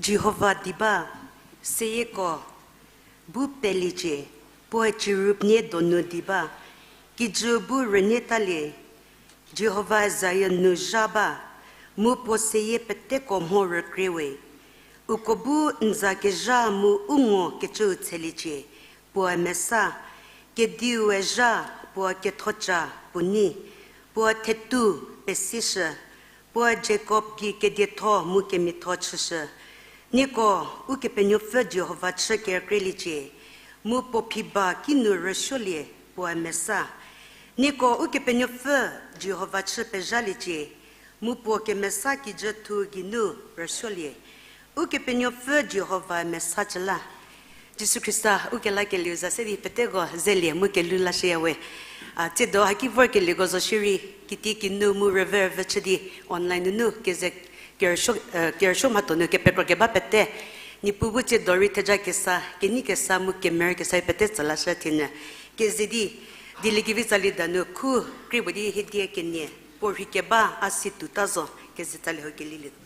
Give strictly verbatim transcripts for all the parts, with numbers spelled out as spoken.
Jihova di ba, seyieko bu peliecie, puoe cherub nie donu di ba, kijü bu rünietalie. Jihova Zion nu zha ba, mu puo seyie peteko mho rükrie we. Uko bu n za kezha mu u ngo kecüu tsheliecie, puoe mesa, kediue zha, puo kethoca puo nei, puo thetu pesishü, puo Jakob gei kedietho mu kemiatho chüshü. Nieko Ukepenuopfü Jihova chü kerükrieliecie, mu puo phi ba kinu rüsuolie, puoe mesa. Nieko Ukepenuopfü Jihova chü pezhaliecie, mu puo kemesa kijüthu geinu rüsuolie. Ukepenuopfü Jihova mesa cü la. Jisu Khrista ukelakelieu za se di peteko zelie mu kelhou lashüyawe. A, tsiedo haki vorkelieko zo shierei, kitiekinu mu rüve rüve chü di online nunu keze kerüsuo, eh, kerüsuo mhatho nu kepekro keba pete, Niepuu bu tsiedo rei theja kesa, kenei kesa mu kemerü kesa pete tsü lashü thienü. Keze di, dieliekevi tsali danu khu krie puo di hiedie kenie, puo rhei keba a si tuota zo, keze tsali hau kelilietuo.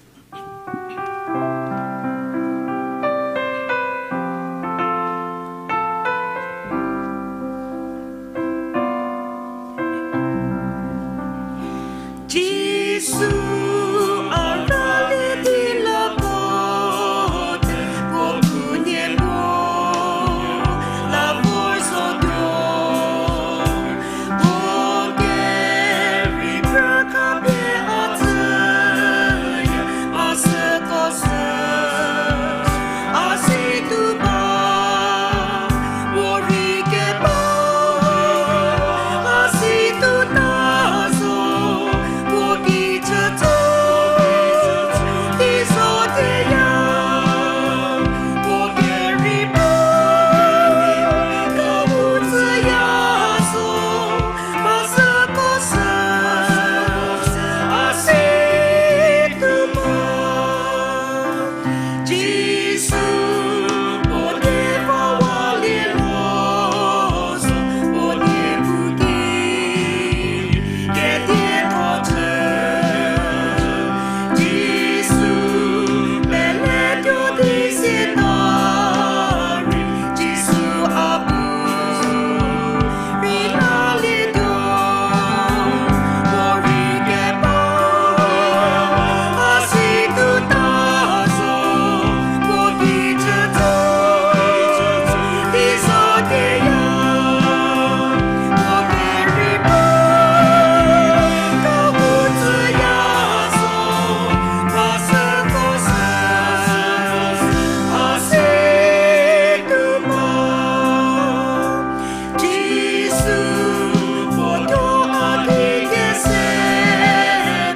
Jisu a rüli di lako te, puo khunhie puo la vor zotuo, puo kerei phrü khapie a tsüya, a süko sü a si tuo ba, puo rhei keba a si tuota zo, puo kijü tso di zoteya, puo kerei phrü khapie a tsüya zo, a süko sü a si tuo ba. Jisu puo keba walie mo zo, puo nie puo ki kedietho chü. Jisu peletuo di siata rei, Jisu a bu rei lalietuo, puo rhei keba a si tuota zo, puo kijü tso di zoteya, puo kerei phrü khapie a tsüya zo, a süko sü a si tuo ba. Jisu puo tuo a ki kese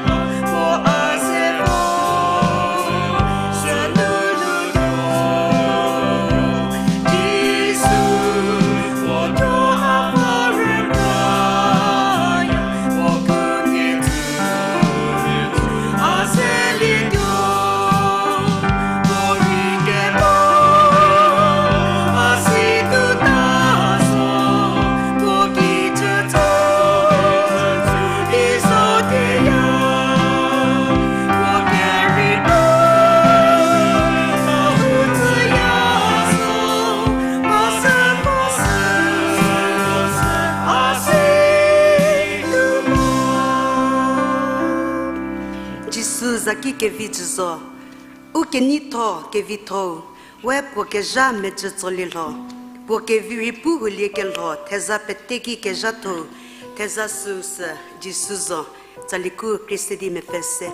ba, puo a se vo sünu lutuo. Jisu puo tuo a va rükraya, puo khunhie a selietuo, puo rhei keba a si tuota zo, puo kijü tso di zoteya, puo kerei phrü khapie a tsüya zo, a süko sü a si tuo ba. Jisu zaki kevi jü zo. U keneitho kevitho-u, we puo kezha mejü tsolie lho, puo kevi rei pu hulie kelho theza pete ki kezhatho-u, theza süu sü Jisu zo. Tsali khu krie se di mepfü se.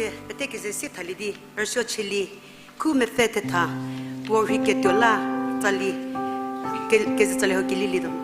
Pete keze sie thalie di, rüsuo chülie, khu mepfü thetha, puo rhei ketuo la, tsali, ke-, keze tsali hau kelilietuo.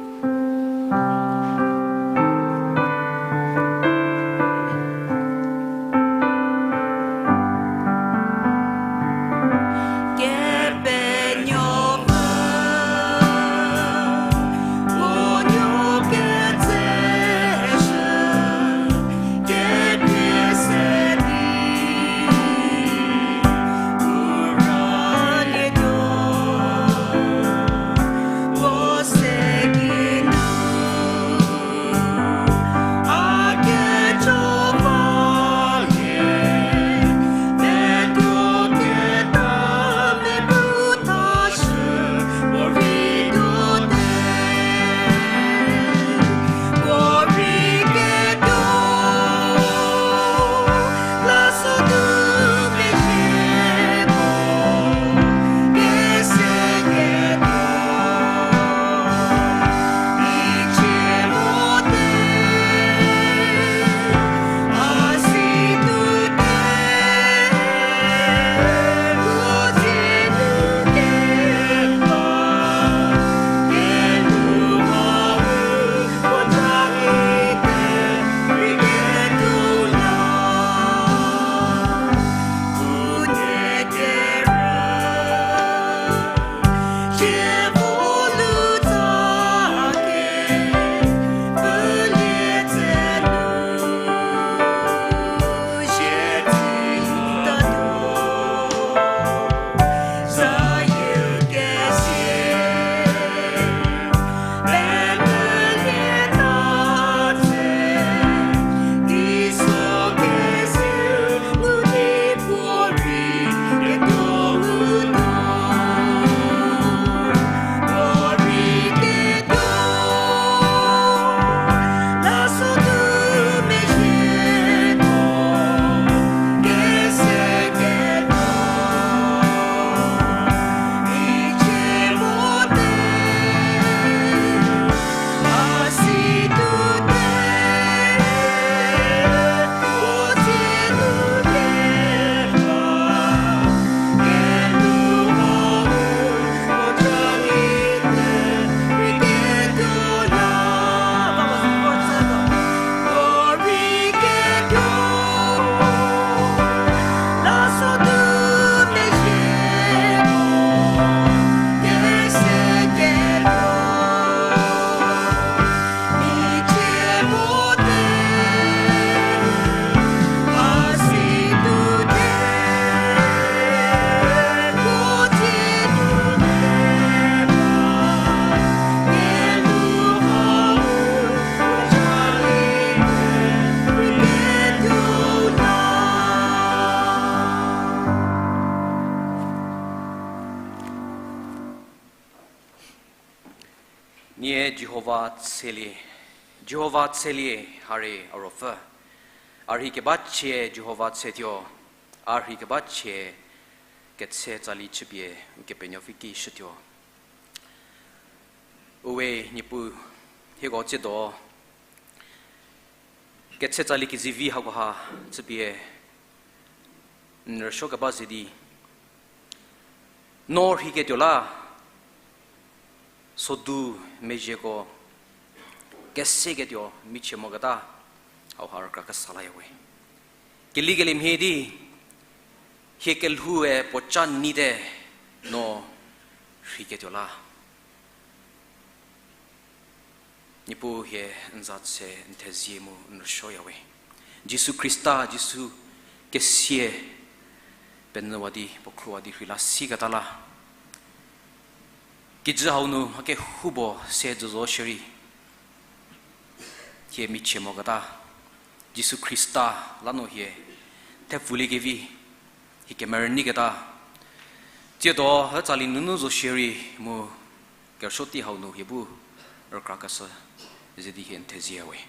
Nie Jihova tshelie, Jihova tshelie, ha rei a ruopfü. A rhei keba chie Jihova tshetuo, a rhei keba chie ketse tsali chüpie Ukepenuopfü ki shütuo. Uwe Niepuu, hieko tsiedo ketse tsali kezivi hakoha chüpie n rüsuo keba ze di, no rhei ketuo la, sodu mezhieko kese ketuo michie moketa, hauha rükra kesa laya we. Kelikelie mhie di, hie kelhoue puoca nyite, no rhei ketuo la. Niepuu, hie n za tse n thezie mu n rüsuoya we. Jisu Khrista, Jisu kesia penyüwa di, puo khruwa di rheila siketa la, kijü hau nu mha kehoupuo se jü zo shierei, hie michie moketa, Jisu Khrista la nu hie thepfuliekevi, hie kemerünyiketa, tsiedo hütsali nunu zo shierei mu kerüsuo tei hau nu hie bu rükrakeshü ze di hie n thezie we.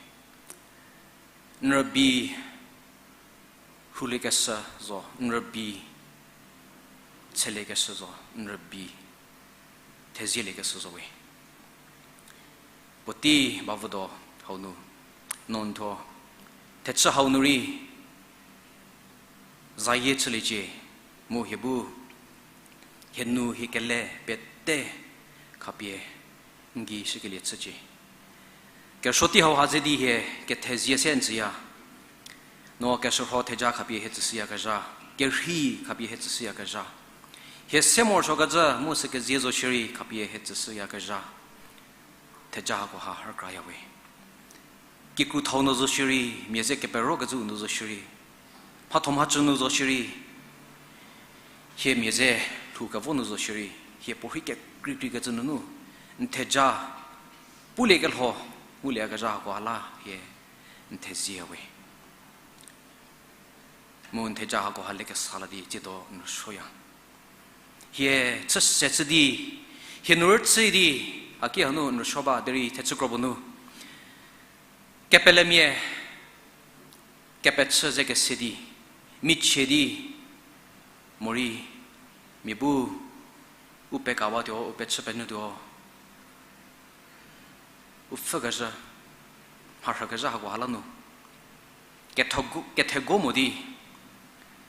N rübei rhuliekeshü zo, n rübei chüliekeshü zo, n rübei thezieliekeshü zo we. Puotei bavüdo hau nu, no n thuo thechü hau nu rei zayie chüliecie, mu hie bu, hie nu hie kele pete khapie n gei shükelie chücie. Kerüsuo tei hauha ze di hie kethezie se n tsüya. No keshürho theja khapie hie tsüshüyakezha, kerhei khapie hie tsüshüyakezha. Hie se morosuokecü mu sükezie zo shierei khapie hie tsüshüyakezha. Theja hakoha rükrayawe. Kikruthau nu zo shierei, mia ze keperokecüu nu zo shierei, mhatho mhacü nu zo shierei, hie mia ze lhou kevo nu zo shierei, hie puorhi kekreikreikecü nunu, n theja puliekelho ngulieyakezha hakoha la hie n thezieyawe. Mu n theja hakoha lekesa la di tsiedo n rüsuoya. Hie chü se chü di, hie nu rüchü di, haki hanu n rüsuo ba derei thechü kro puo nu kepelemia kepechü ze kese di, michie di, morei mia bu u pekawatuo, u pechü penyütuo, u pfhükezhü, mharhükezhü hakoha la nu kethego mo di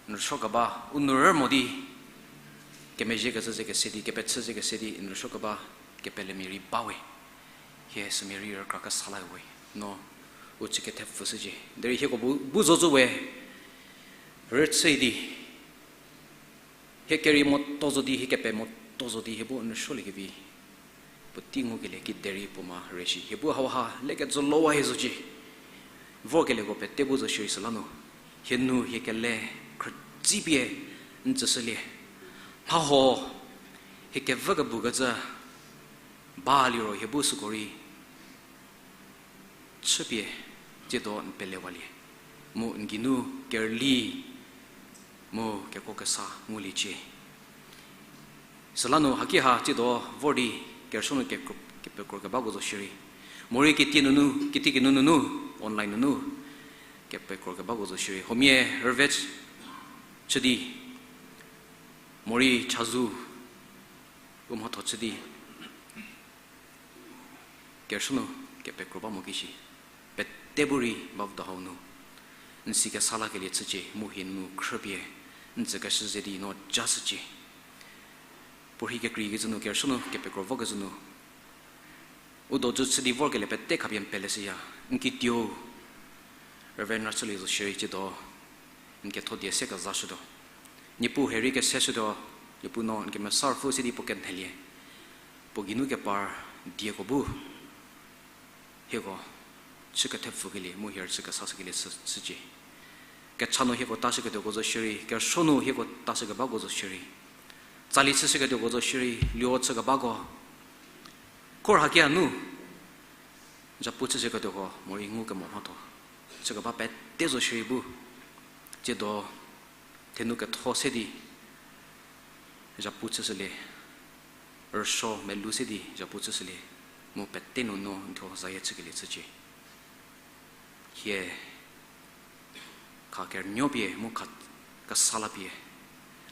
n rüsuokeba, u nu rü mo di, kemezhiekecü ze kese di, kepechü ze kese di n rüsuokeba kepelemia rei bawe. Hie sümia rei rükra kesa lawe. No u chü kethepfüshücie derei hieko bu, bu zo zo we rüchü di, hie kerei moto zo di, hie kepe moto zo di hie bu n rüsuoliekevi puotei ngukelie kiderei puo ma re shi. Hie bu hauha lekejü lowa hie zocie. Vorkelieko pete bu zo shierei süla nu, hie nu hie kele khrütsipie n tsüshülie. Mhaho hie kevü kebukecü ba liro hie bu süko rei chüpie tsiedo n pelewalie. Mu n geinu kerüli mu kekuo kesa nguliecie. Süla nu haki ha tsiedo vor di kerüsuo nu kekro-, kepekro kebako zo shierei, morei kitie nunu, kitie kinu nunu, online nunu kepekro kebako zo shierei, huomia rüve chü di, morei chazou u mhatho chü di kerüsuo nu kepekro ba mo ki shi, pete bu rei bavdo hau nu n si kesa lakelie chücie, mu hie nu khrüpie n tsükeshü ze di no ja shücie. Puorhi kekreikecü nu kerüsuo nu kepekro vokecü nu u dojü chü di vorkelie pete khapie n peleshüya. N kituo rüve n rüchülie zo shierei tsiedo n ketho die se kezashütuo. Niepuu hie rei keseshütuo. Niepuu no n kemesa ruopfü se di puo kenhelie, puo geinu kepar dieko bu hieko chü kethepfükelie mu hie rüchü kesashükelie chü, chücie. Kecha nu hieko tashüketuoko zo shierei, kerüsuo nu hieko tashükebako zo shierei, tsali chüshüketuoko zo shierei, luo chükebako, khor haki hanu zhapu chüshüketuoko morei ngukemo mhatho chükeba pete zo shierei bu tsiedo thenu ketho se di zhapu chüshülie, rüsuo melou se di zhapu chüshülie, mu pete nu no n thuo zayie chükelie chücie. Hie kha kerünuopie mu kha kesa lapie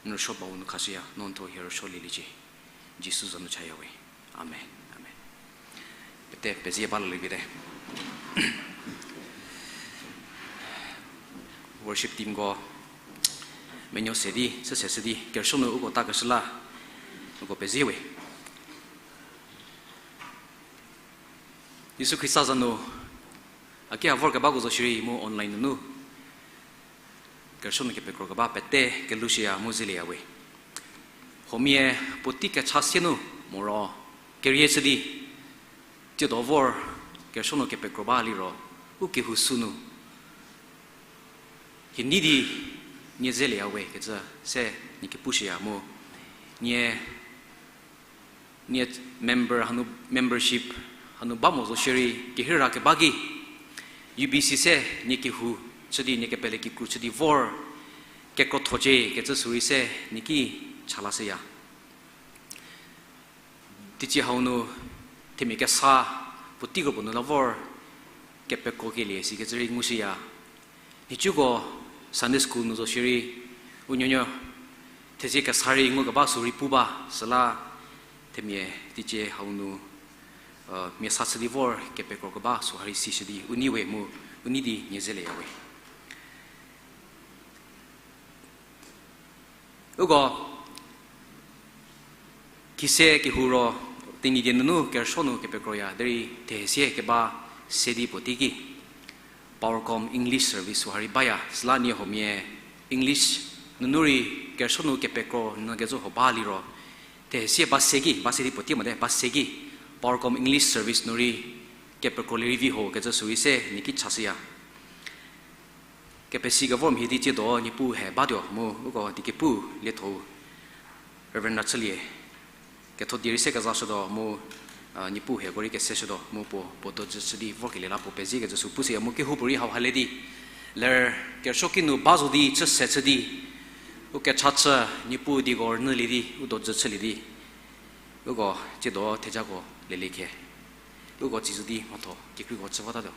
n rüsuo bau nu khashüya, no n thuo hie rüsuo lieliecie. Jisu za nu chaya we. Amen. Amen. Pete pezie ba lalie vite. Worship teamko menuo se di, chü se shü di kerüsuo nu uko takeshü la uko pezie we. Jisu Khrista za nu a ki ha vorkebako zo shierei mu online nunu kerüsuo nu kepekro keba pete kelushüya mu zelieya we. Huomia puotei kecha sie nu moro kerie chü di tsiedo vor kerüsuo nu kepekro ba liro u kehou sünu hie nei di nie zelieya we kecü se nie kepushüya mu nie nie member hanu, membership hanu ba mo zo shierei kehira keba ki U B C se nie kehou chü di nie kepele kikru chü di vor kekrothocie kecü sürei se nie ki cha lashüya. Teicie hau nu themia kesa puoteiko puo nu la vor kepekrokelie sikecü rei ngushüya. Nhicuko Sunday school nu zo shierei u nuonuo thezie kesa rei ngukeba sürei pu ba süla themia teicie hau nu mia sa chü di vor kepekrokeba süha rei sishü di u nei we mu u nei di nie zelieya we. Uko khise kehou ro Tenyidie nunu kerüsuo nu kepekroya derei thehesie keba se di puo teiki Powercom English service hau rei baya, süla nie huomia English nunu rei kerüsuo nu kepekro nyü kecü huo ba liro, thehesie ba se ki, ba se di puo tie mote, ba se ki Powercom English service nu rei kepekrolie rei vi ho kecü sürei se nie ki chashüya. Kepesi kevor mhie di tsiedo Niepuu he batuo mu uko dikepu lietho-u Reverend Rachülie ketho die rei se kezashütuo mu, a, Niepuu hieko rei keseshütuo mu puo, puo dojü chü di vorkelie la puo pezie kecü sü pushüya mu kehoupuorei hau halie di ler kerüsuoki nu ba zo di chü se chü di u kecha chü Niepuu dieko rünyülie di u dojü chülie di uko tsiedo thejako lelie khe. Uko tsiezü di mhatho kekreiko chü vatatuo.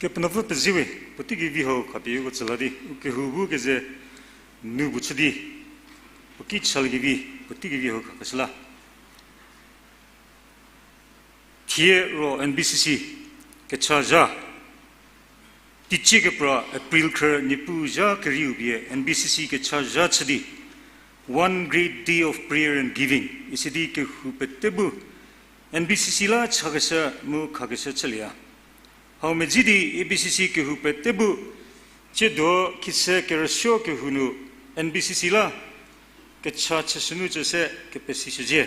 Kepenuopfü pezie we, puotei kevi hau khapie uko tsüla di u kehou bu keze nu bu chü di, puo ki chüliekevi, puotei kevi hau khakeshü la. Thie ro N B C C kecha zha, teicie kepra April khrü Niepuu zha kerieu pie N B C C kecha zha chü di, One Great Day of Prayer and Giving isi di kehou pete bu N B C C la chakeshü mu khakeshü chülieya. Hau medzi di A B C C kehou pete bu, tsiedo khise kerüsuo kehou nu N B C C la kecha chüshünu cü se kepesishüzhie.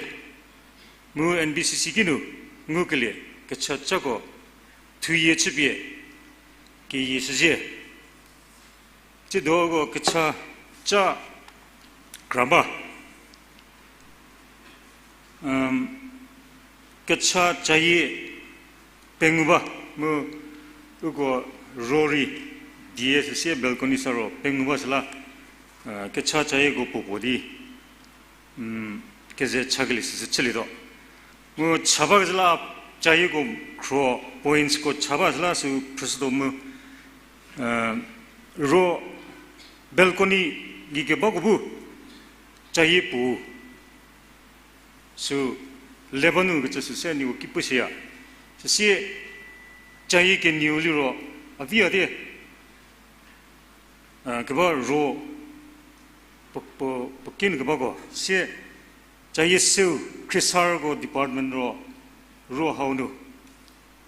Mu N B C C kinu ngukelie kecha cako thuyie chüpie keyieshüzhie. Tsiedo ko kecha ca kra ba. Kecha cayie pengou ba mu uko ro rei die süsie balcony sa ro pengou ba süla, kecha cayieko puopuo di keze chakelie süsü chülietuo. Mu cha bakecü la cayieko khro pointsko cha ba süla sü phrüshütuo mu, ro balcony gei kebako bu cayie puo sü le banu kecü süse nieko ki pushüya. Süsie cayie kenieu liro a vi a di keba ro puo, puo, puo kinu kebako sie cayie seu khriesarüko department ro, ro hau nu.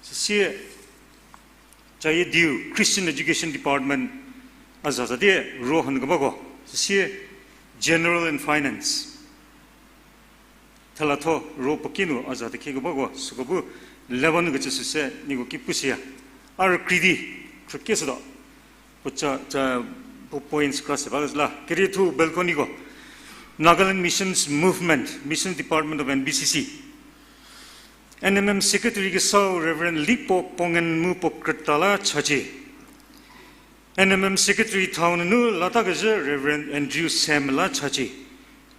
Süsie cayie diu Christian Education Department a za za di ro hanu kebako. Süsie General and Finance. Thelatho ro puo kinu a za tekhie kebako süko bu le banu kecü süse nieko ki pushüya. A rükrei di khrükie shütuo. Puo ca, ca, puo points kra se bakecü la kerietho balconyko, Nagaland Missions Movement, Mission Department of N B C C, N M M Secretary kesau Reverend Lipo Pongen mu puo krüta la chacie. N M M Secretary thau nunu latakezhü Reverend Andrew Sam la chacie.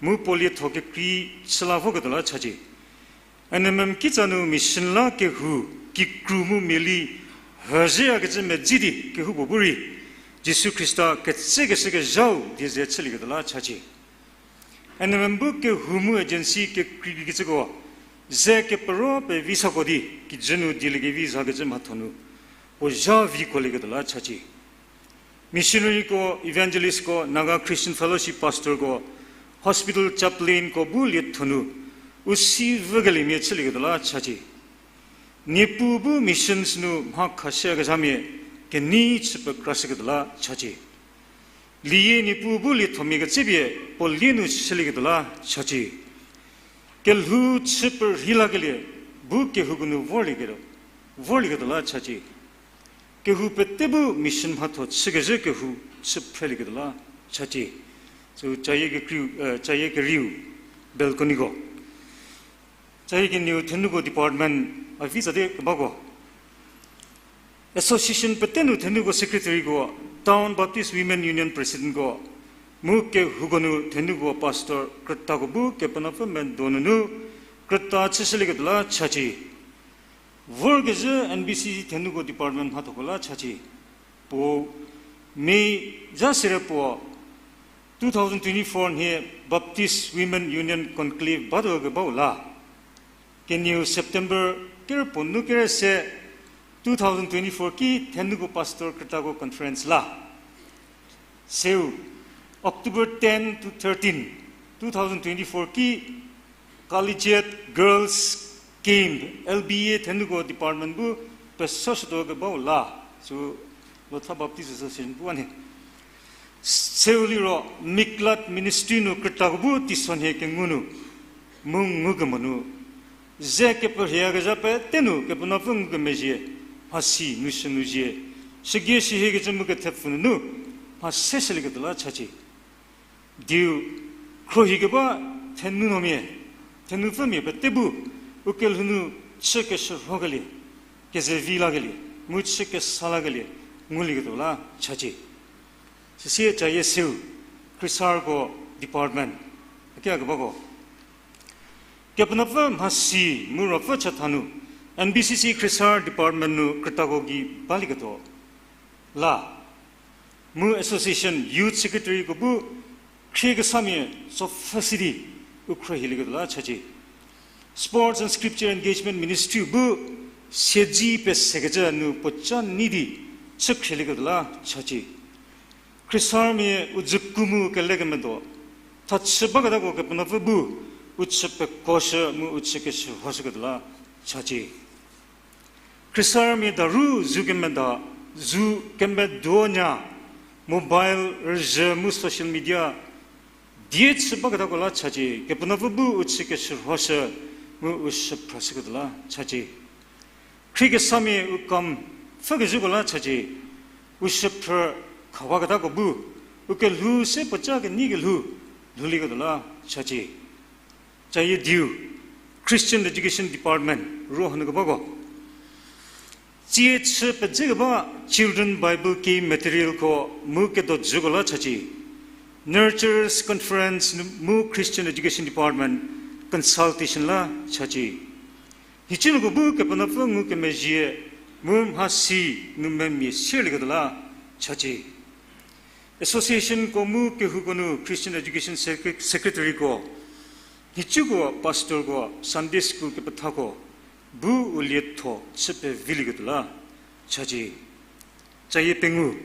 Mu puo lietho kekrei chü la voketuo la chacie. N M M kitsa nu mission la kehou kikru mu miali hüzhüyakecü medzi di kehoupuo bu rei Jisu Khrista ketsekeshü kezhau die ze chülieketuo la chacie. N M M bu kehou mu agency kekreikecüko ze kepero pevi sako di kijü nu dieliekevi zakecü mhatho nu puo zha vikolieketuo la chacie. Missionaryko, evangelistko, Naga Christian Fellowship pastorko, hospital chaplainko bu lietho nu u si vükeliemia chülieketuo la chacie. Niepuu bu missions nu mha khashüyakezhamia kenei chü pekrashüketuo la chacie. Liyie Niepuu bu liethomia ketsepie puo lie nu chülieketuo la chacie. Kelhou chü perhei lakelie bu kehouko nu vorlieketuo, vorlieketuo la chacie. Kehou pete bu mission mhatho chükezhü kehou chü phrelieketuo la chacie. Sü cayie kekreiu, cayie kerieu balconyko. Cayie kenieu thenuko department a vi tsate kebako. Association pete nu thenuko secretaryko, Town Baptist Women Union presidentko, mu kehouko nu thenuko pastor krütako bu Kepenuopfü medo nunu krüta chüshülieketuo la chacie. Vorkezhü N B C C thenuko department mhathoko la chacie. Puo mei zha sere puo two thousand twenty-four nhie Baptist Women Union Conclave batuo kebau la. Kenieu September kerü puo nu kerü se two thousand twenty-four ki thenuko pastor krütako conference la. Seu October ten to thirteen, two thousand twenty-four ki Collegiate Girls Camp, L B A thenuko department bu pesoshütuo kebau la. Sü Lotha Baptist Association puo a nhie. Seu liro Miklat Ministry nu krütako bu teisonhie kengu nu, mu ngukemo nu ze keperhieyakezha pete nu Kepenuopfü ngukemezhie, mhasi nu shünu zhie, shügie shihiekecü mu kethepfü nunu mha se shülieketuo la chacie. Diu khrohikeba thenu nuomia, thenupfümia pete bu u kelhou nu chü keshürhokelie, kezevi lakelie, mu chü kesa lakelie ngulieketuo la chacie. Süsie cayie seu, khriesarüko department a kia kebako. Kepenuopfü mhasi mu ruopfü chatha nu, N B C C khriesarü department nu krütako gei balieketuo la. Mu association youth secretaryko bu khriekesamia tsopfhü si di u khrohilieketuo la chacie. Sports and Scripture Engagement Ministry bu siedzi pesekecü nu puoca nei di chükhrielie ketuo la chacie. Khriesarmia u dzüku mu kelekemedo thachü baketako Kepenuopfü bu u chü pekuoshü mu u chü keshürhoshü ketuo la chacie. Khriesarmia daru zu kemeda, zu kemeduonya, mobile rüzhü mu social media die chü baketako la chacie, Kepenuopfü bu u chü keshürhoshü mu u shüphrashü ketuo la chacie. Khriekesamia u kam pfhükezhüko la chacie, u shüphrü khawaketako bu u kelhou se puoca kenyi kelhou lhoulieketuo la chacie. Cayie diu, Christian Education Department ro hanu kebako tsie chü pezekeba Children Bible Key Materialko mu kedojüko la chacie. Nurturers Conference mu Christian Education Department consultation la chacie. Nhicunuoko bu Kepenuopfü ngukemezhie mu mhasi nu memia sirlieketuo la chacie. Associationko mu kehouko nu Christian Education Secre-, Secretaryko, nhicuko pastorko, Sunday School kepethako bu u lietho chü pevilieketuo la chacie. Cayie pengou,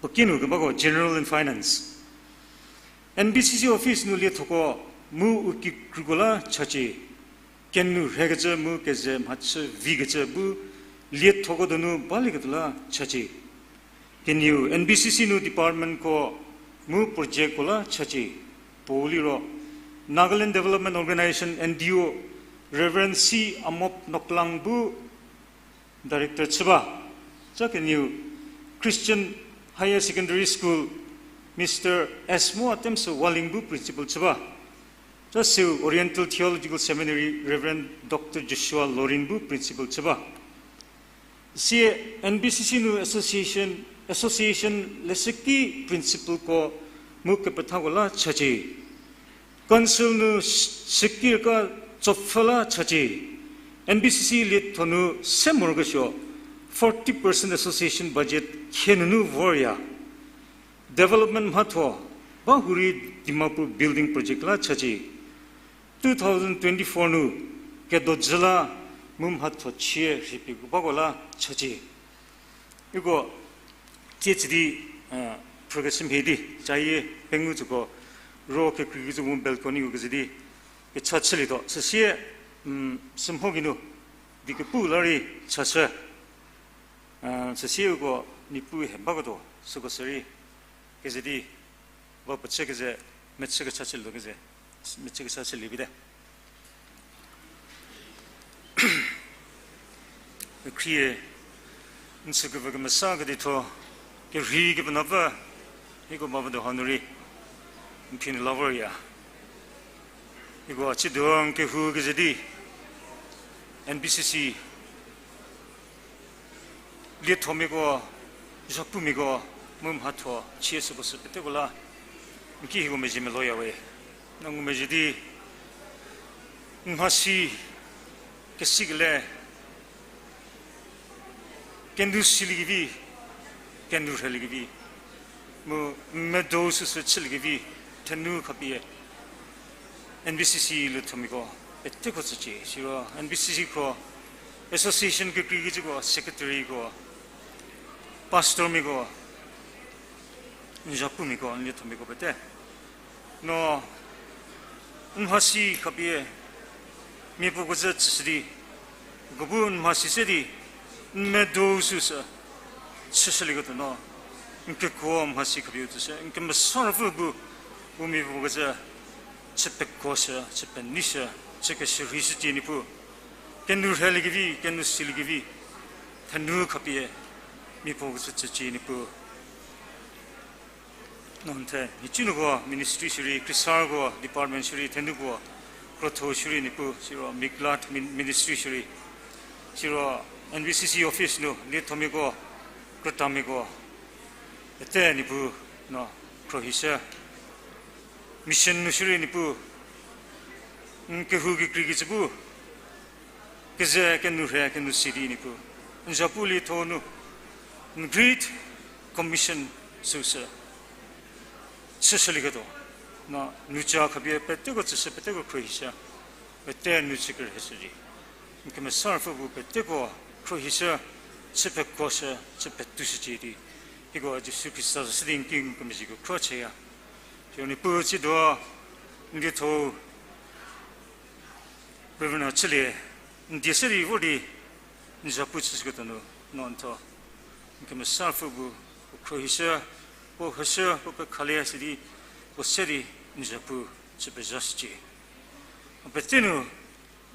puo kinu kebako General and Finance, N B C C office nu liethoko mu u kikruko la chacie. Kenu rhekecü mu keze mhachü vikecü bu liethoko donu balieketuo la chacie. Kenieu N B C C nu departmentko mu projectko la chacie. Puou liro Nagaland Development Organisation, N D O, Reverend C Amop Noklang bu director chü ba. Ca kenieu Christian Higher Secondary School, Mister Esmo Atemsü Waling bu principal chü ba. Ca seu Oriental Theological Seminary, Reverend Doctor Joshua Lorin bu principal chü ba. Sie N B C C nu association, association leshüki principalko mu kepethako la chacie. Council nu s-, shükirka tsopfü la chacie. N B C C lietho nu se morokesuo, forty percent association budget khe nunu vorya. Development mhatho ba hurei Dimapur building project la chacie. Two thousand twenty-four nu kedojü la mu mhatho chie rhipie kebako la chacie. Uko tsie tsü di, phrükeshü mhie di, cayie pengou tsüko ro kekreikecü mu balcony-u keze di kecha chülietuo. Süsie, sümho geinu di kepu la rei chashü. Süsie uko Niepuu he baketuo süko sürei keze di va puo chü keze, mechü kecha chülietuo keze, mechü kecha chülie vite. Khrie, n tsükevü kemesa keditho, kerhei Kepenuopfü, hieko mavüdo hanu rei n phi nu la vorya. Hieko a chütuo n kehou keze di N B C C liethomiako, zhapumiako, mu mhatho chie süko sü peteko la n ki hieko mezhie meloya we. N ngumezhie di n mhasi kesikele, kenu siliekevi, kenu rheliekevi, mu n medo süsü chüliekevi, thenu khapie N B C C liethomiako peteko tsücie. Siro N B C C kro association kekreikecüko, secretaryko, pastormiako, n zhapumiako, n liethomiako pete, no n mhasi khapie miapuo kecü tsüshü di, uko bu n mhasi se di n medo süsü chüshülieketuo no, n kekuo mhasi khapie u tsüshü, n Kemesa Ruopfü bu u miapuo kecü chü pekuoshü, chü peneishü, chü keshürhishücie Niepuu. Kenu rheliekevi, kenu siliekevi, thenu khapie miapuo kecü tsücie Niepuu. No n the nhicunuoko ministry shierei, khriesarko department shierei, thenuko krotho shierei Niepuu, siro Miglad min-, ministry shierei, siro N B C C office nu liethomiako, krütamiako pete Niepuu no khrohishü. Mission nu shierei Niepuu, n kehou kekreikecü bu keze kenu rhe kenu si di Niepuu, n zhapu lietho nu n Great Commission süsü chüshülieketuo, no n ca khapie peteko tsüshü, peteko khrohishü. pete nu chü kerhei shü di, n kemesa Ruopfü bu peteko khruohishü, chü pekuoshü, chü petushücie di, hieko Jisu Khrista za se di n ki n kemezhieko khro chüya. Siro Niepuu tsiedo n dietho pevi nu chülie, n die se di vor di n zapu chüshüketuo nu, no n thuo n kemesa Ruopfü bu puo khruohishü, puo heshü, puo pekhalie sidi, puo se di n zapu chü pezhashücie. A pete nu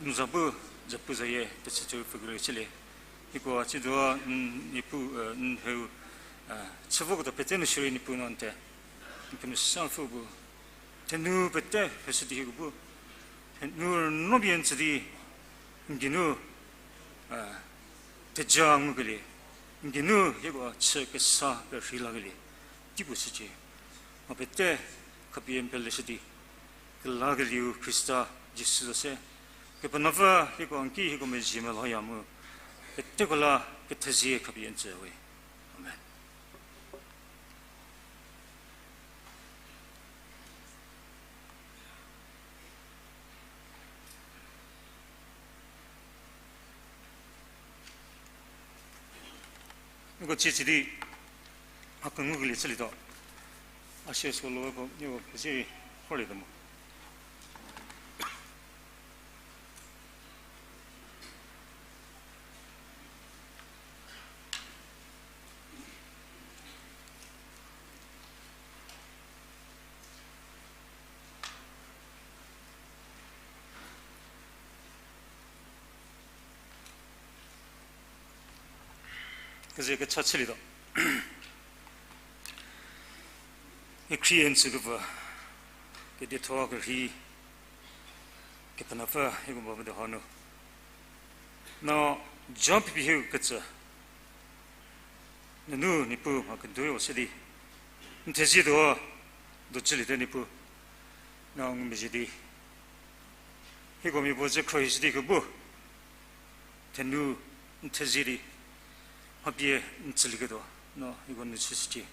n zapu, zapu zayie pechütuo pfükelie chülie. Hieko tsiedo n Niepuu, n heu, chü voketuo pete nu shierei Niepuu no n te n kemesa Ruopfü bu thenu pete heshü di hieko bu thenu rüno pie n tsü di n geinu theja ngukelie, n geinu hieko chü kesa kerhei lakelie teipuo shücie. A pete khapie n peleshü di, kelakelieu Khrista Jisu zo se, Kepenuopfü hieko n ki hieko mezhie melhoya mu peteko la kethezie khapie n tsü we. Amen. Uko cie tsü di, a kengukelie chülietuo. A sie solo ko nieko pezirei khorlietuo mo. Keze kecha chülietuo. Kekhrie n tsükepfü, kedietho kerhei, Kepenuopfü hieko ba bu de hanu, no Job pie hieko ketsü nunu Niepuu mha keduo se di n thezietuo, do chüliete Niepuu, no ngumezhie di hieko mia puo ze khruohishü di kebu thenu n thezie di mha pie n tsülieketuo, no hieko nu chüshücie.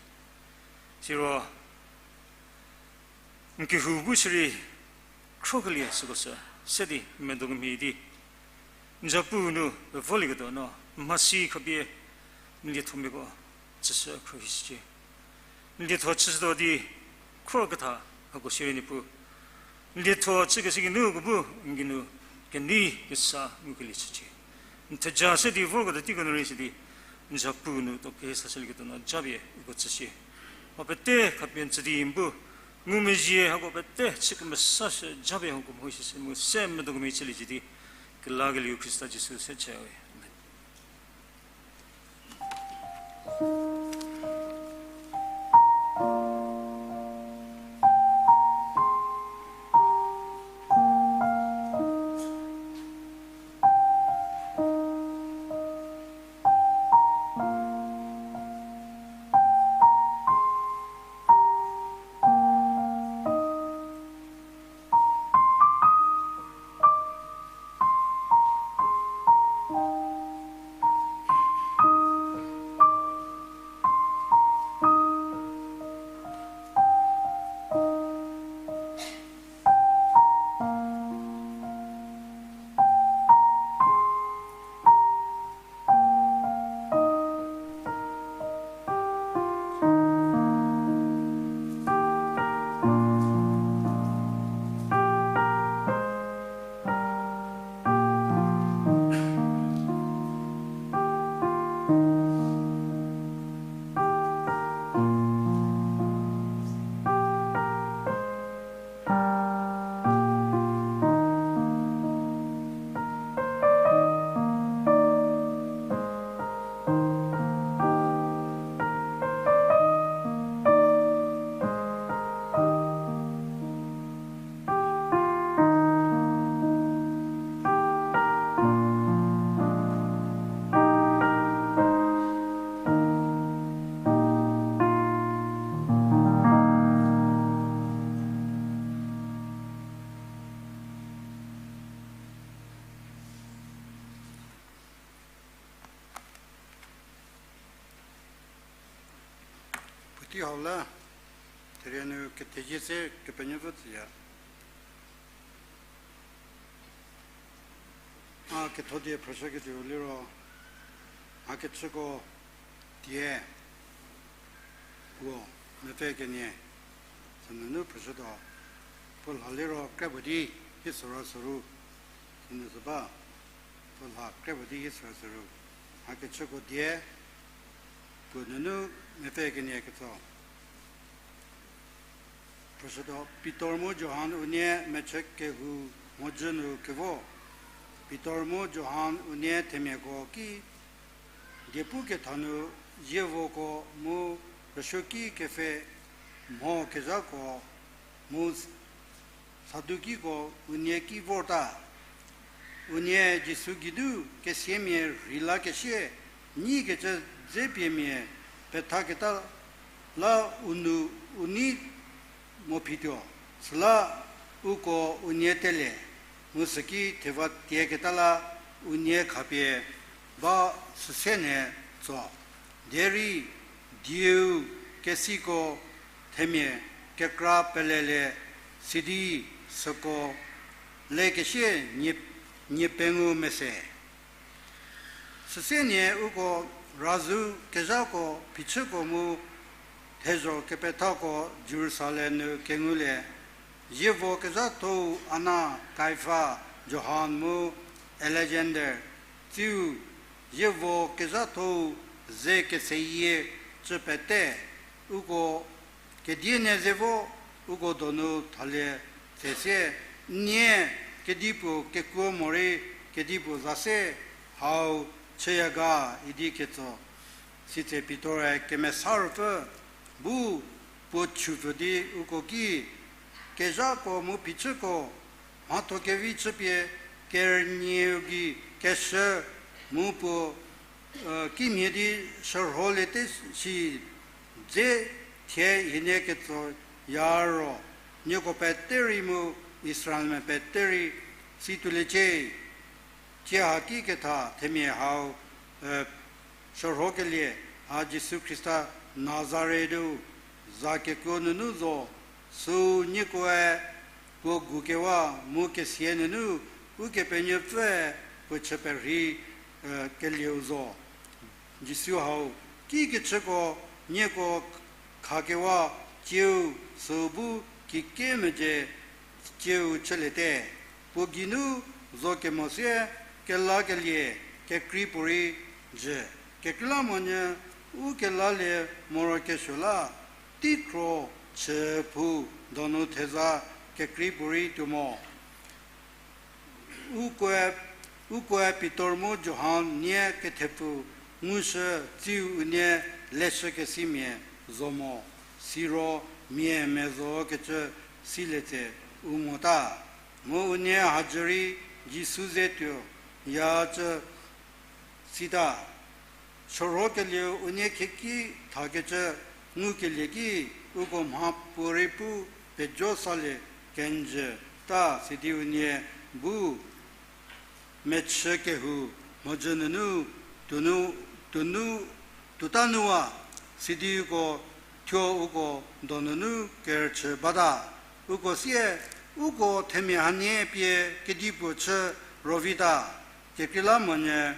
Siro n kehou bu shierei khrokelie süko sü se di medo kemhie di n zapu nu volieketuo, no mhasi khapie n liethomiako tsüshü khruohishücie. N lietho chüshütuo di khroketha hako shierei Niepuu, n lietho chükeshü geinu ko bu n geinu kenei kesa ngukelie chücie. N theja se di vorketuo teiko nu rei si di n zapu nu tuo kesa shülieketuo, no japie uko tsüshie. Mha pete khapie n tsü di n bu ngumezhie hako pete chü kemesashü, japie hako mho shishü mu se medo kemhie chüliecie di, kelakelieu Khrista Jisu se chü we. Amen. Puotei hau la, therie nu kethezie se Kepenuopfü tsüya. A ketho die phrüshüketuo liro, mha kechüko die puo mepfü kenie, sünunu phrüshütuo, puo lha liro kre puo di hi süro süru, sünu sü ba, puo lha kre puo di hi süro süru, mha kechüko die puo nunu mepfü kenie ketso. Phrüshütuo, Pitor mu Johan unie mechü kehou mhodzü nu kevo. Pitor mu Johan unie themiako ki, diepu ketha nu zievoko mu rüsuoki kepfhe mho kezhako mu Sadukiko unie ki vorta. Unie Jisu geinu kesiamia rhei lakesie, nyikecü dzepiemia pethaketa la u nu u nei mo phituo, süla uko unie telie, mu süki theva tieketa la unie khapie ba süse nhie tso. Derei dieu kesiko themia kekra pelelie, sidi süko lekesie nie, nie pengou mese. Süsie nie uko razhü kezhako phichüko mu thezho kepethako Jerusalem nu kengulie. Zievo kezhathou Ana, Kaifa, Johan mu Alexander, tsiu zievo kezhathou ze keseyie cü pete, uko kedie ne ze vo, uko donu thalie tsesie, nie kedipuo kekuo morei kedipuo za se hau chüya ga idi ketso. Sitse Pitor-e Kemesa Ruopfü bu puo chupfü di uko ki, kezhako mu phichüko mhatho kevi chüpie kerünyie gei keshü mu puo kimhie di shürholiete shi dze thie hienie ketso ya ro, nieko pete rei mu Israelmia pete rei si tuoliecie. Tie haki ketha themia hau shürhokelie ha Jisu Khrista Nazarethu za kekuo nunu zo, süu niekoe puo gukewa mu kesia nunu Ukepenuopfüe puo chü perhei kelieu zo. Jisu hau, kikecüko nieko khakewa tsieu süu bu kikemedze tsieu chüliete. Puo geinu zo kemo sie kelakelie kekrei puorei jü. Kekreilamonyü u kelalie morokesuo la, teikhro chüphou donu theza kekrei puorei tuo mo. Ukoe, ukoe Pitor mu Johan nie kethepfu ngushü tsiu unie leshükesimia zo mo, siro mia mezo kecü silie tse u mota. Mu unie hadzü rei Jisu ze tuo ya cü sita. Shürhokelieu unie khieki thakecü ngukelie ki uko mha puorei pu pejo salie kenjü ta sidi unie bu mechü kehou mhodzü nunu tuonu, tuonu, tuota nuwa, sidi uko thuo uko donunu kerüchü bata. Uko sie, uko themia hanie pie kedipuo chü rovita. Kekreilamonyü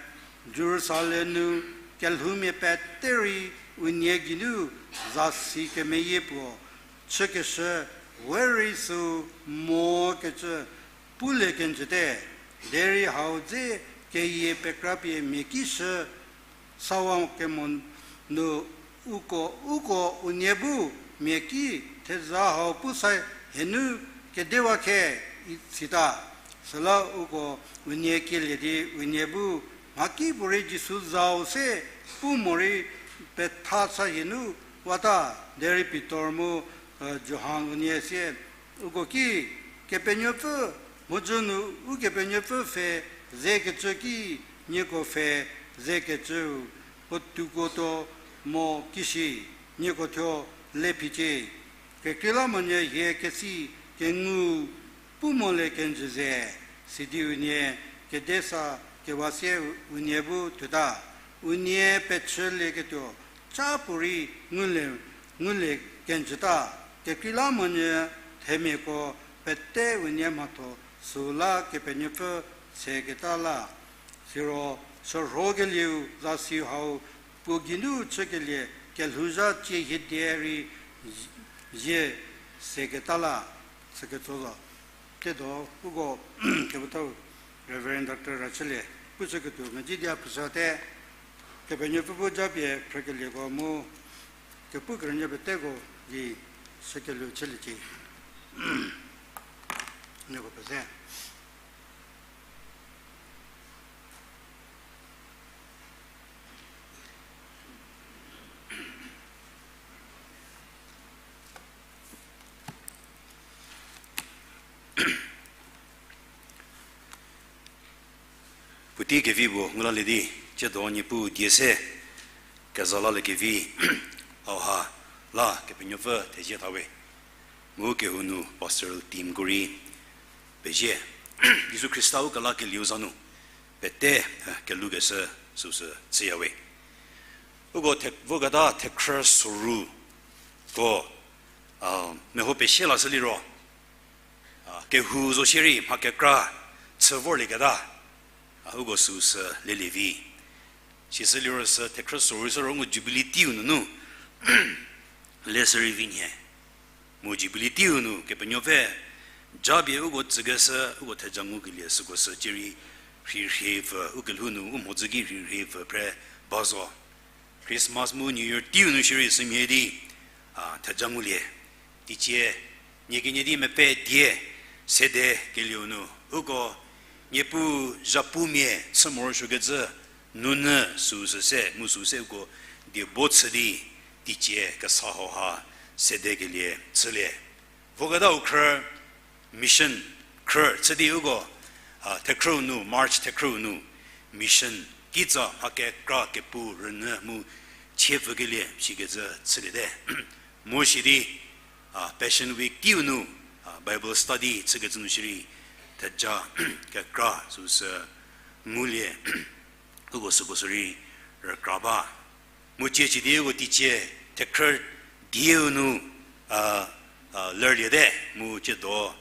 Jerusalem nu kelhoumia pete rei unie geinu zasi kemeyie puo chükeshü we rei süu mo kecü pulie kenjüte. Derei hau dze keyie pekrapie mia ki shü sawa kemo nu uko, uko unie bu mia ki theza hau pu sa hienu kedewa khe isita. Süla uko unie kielie di unie bu mhakipuorei Jisu zau se pu morei petha sa hienu wata. Derei Pitor mu Johan unie sie uko ki, Kepenuopfü, mhodzü nu Ukepenuopfü pfhe zekecü ki nieko pfhe zekecüu puotuko tuo mo kishi, nieko thuo le phicie. Kekreilamonyü hie kesi kengu pu molie kenjü ze, sidi unie kede sa kewa sie unie bu thuota. Unie pechülieketuo ca puorei ngulie, ngulie kenjüta. Kekreilamonyü themiako pete unie mhatho süu la Kepenuopfü seketa la Siro sürhokelieu zasi hau puo geinu chükelie kelhouzha tsie hiedie rei zie seketa la süketso zo. Tsiedo uko kepethau Reverend Doctor Rachülie pushüketuo mezhie di a phrüshüte, Kepenuopfü bu japie phrükelieko mu kepu kerünyü peteko gei sükelieu chüliecie. Nieko peze. Puotei kevi puo ngu lalie di, tsiedo Niepuu die se keza laliekevi hauha la Kepenuopfü thezie thawe. Mu kehou nu pastoral teamko rei pezie. Jisu Khrista u kelakelieu za nu pete, eh, kelhoukeshü süsü chüyawe. Uko the-, voketa thekhrü soru ko, ah, meho pesie lashü liro, ah, kehou zo shierei mha kekra chü vorlieketa, ah, uko süsü lelie vi. Sisü liro sü thekhrü soru sü ro ngu Jubilee teiu nunu leshü rei vi nhie. Mu Jubilee teiu nu Kepenuopfü japie uko tsükeshü, uko theja ngukelie süko sü cierei rhirhie pfü, u kelhou nu u mhodzü ki rhirhie pfü phre ba zo. Christmas mu New Year teiu nu shierei sümhie di, a, theja ngulie. Teicie, nie kenie di mepfü die sede kelieu nu, uko Niepuu zhapumia chü morosuokecü nunu süsü se, mu süsü se uko diebo chü di, teicie kesa hauha sedekelie chülie. Voketau khrü mission khrü chü di uko, a, thekhrüu nu, March thekhrüu nu, mission kitsa mha kekra kepu rünyü mu chie pfükelie shikecü chüliete. Mu shi di, a, Passion Week teiu nu, a, Bible study chükecü nu shierei theja kekra süsü ngulie, uko süko sü rei rükra ba. Mu cie shi di uko teicie thekhrü dieu nu, a, a, lerliete, mu tsiedo,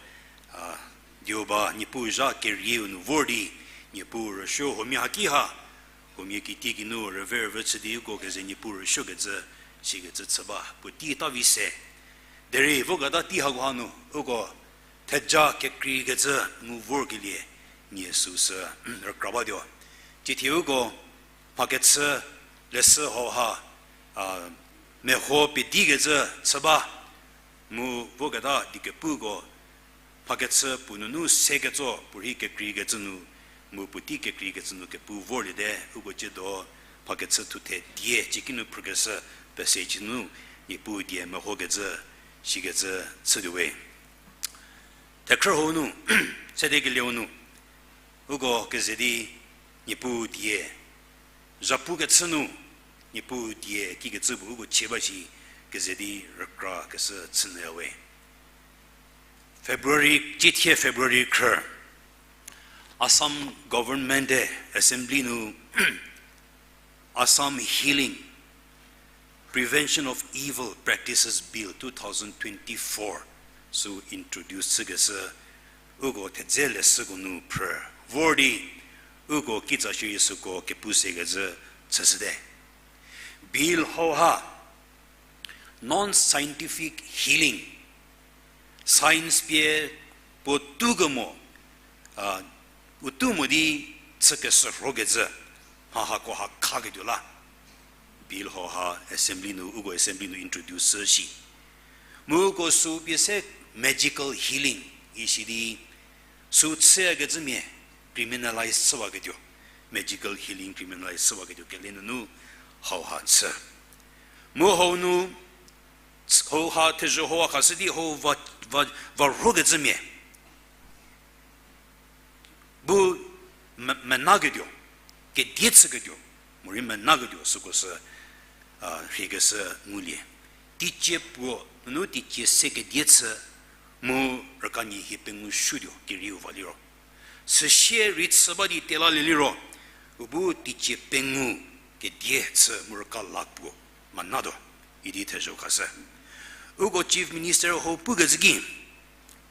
a, dieu ba Niepuu zha kerieu nu vor di, Niepuu rüsuo huomia haki ha, huomia kitiekinu rüve rüve chü di uko keze Niepuu rüsuokecü, shikecü chü ba, puotei ta vi se. Derei voketa tei hakoha nu, uko theja kekreikecü ngu vorkelie nie süsü rükra batuo. Ciethie uko mhakechü leshü hauha, a, meho pedikecü chü ba, mu voketa diekepuko mhakechü puo nunu se ketso puorei kekreikecü nu, mu puotei kekreikecü nu kepu vorliete, uko tsiedo mhakechü thuthe die ciekinu phrükeshü pesage nu Niepuu die mehokecü, shikecü chütuowe. Thekhrü hau nu, sedekelieu nu, uko keze di Niepuu die zhapukechü nu, Niepuu die kikecü puo uko chie ba shi keze di rükrakeshü chünyüyawe. February, ciethie February khrü, Assam government-e assembly nu Assam Healing, Prevention of Evil Practices Bill two thousand twenty-four sü introduce chükeshü uko thedze leshüko nu phrü vor di uko kitsa shierei süko kepu sekecü chüshüte. Bill hauha non-scientific healing, science pie puotou kemo, a, utu mo di chükeshü rhokecü, mha hako ha khaketuo la. Bill hauha assembly nu, uko assembly nu introduce shü shi. Mu uko sü pie se magical healing isi di, sü chüyakecümia criminalize chüwaketuo, magical healing criminalize chüwaketuo kele nunu hauha chü. Mu hau nu, hauha thezho hauha khashü di hau va, va, va rhokecümia bu me-, menaketuo, kedie chüketuo, morei menaketuo süko sü, a, rhiekeshü ngulie. Teicie puo nunu teicie se kedie chü, mu rüka nie hie pengou suotuo kerieu va liro. Süsie rei chü ba di telalie liro, u bu teicie pengou kedie chü mu rüka la puo menatuo, idi thezho khashü. Uko Chief Minister hau pukecü ki,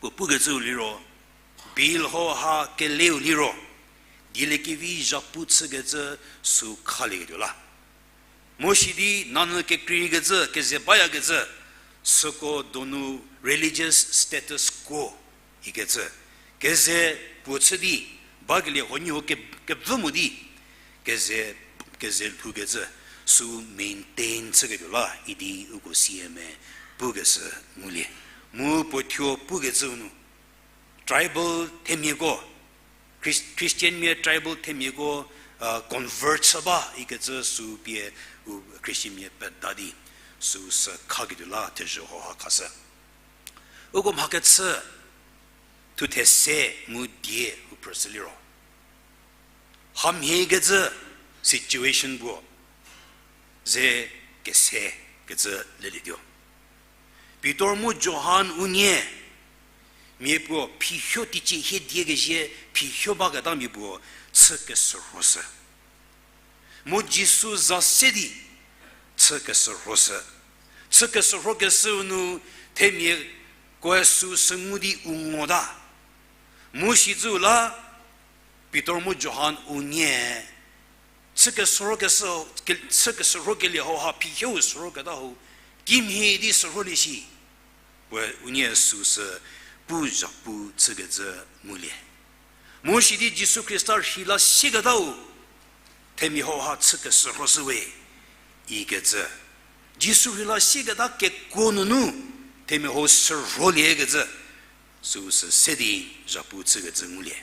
puo pukecüu liro, bill hauha keleu liro, dieliekevi zhapu chükecü sü khalieketuo la. Mu sidi nanyü kekreikecü, keze bayakecü, süko donu religious status quo ikecü, keze puo chü di, bakelie huoniehuo ke-, kevü mo di, keze, keze lhoukecü, sü maintain chüketuo la idi uko C M-e pukeshü ngulie. Mu puo thuo pukecüu nu, tribal themiako, Chris-, Christian mia tribal themiako, convert chü ba ikecü sü pie u Christian mia peda di, sü sü khaketuo la thezho hauha khashü. Uko mhakechü, thuthe se mu die u phrüshü liro, hamhiekecü situation puo ze kese kecü lelietuo. Pitor mu Johan unie, mia puo phihuo teicie hie die kezie phihuo baketamia puo chü keshürhoshü. Mu Jisu za se di chü keshürhoshü. Chü keshürhokeshüu nu themiakoe süu sü ngu di u ngota. Mu sicü la Pitor mu Johan unie chü keshürhokeshü, ke-, chü keshürhokelie hauha phihuou shürhoketa ho, kimhie di shürholie shi. Puoe unie süu sü pu zhapu chükecü ngulie. Mu sidi Jisu Khrista rheila sieketau themia hauha chü keshürhoshü we ikecü. Jisu rheila sieketa kekuo nunu themia hau shürholiekecü süu sü se di zhapu chükecü ngulie.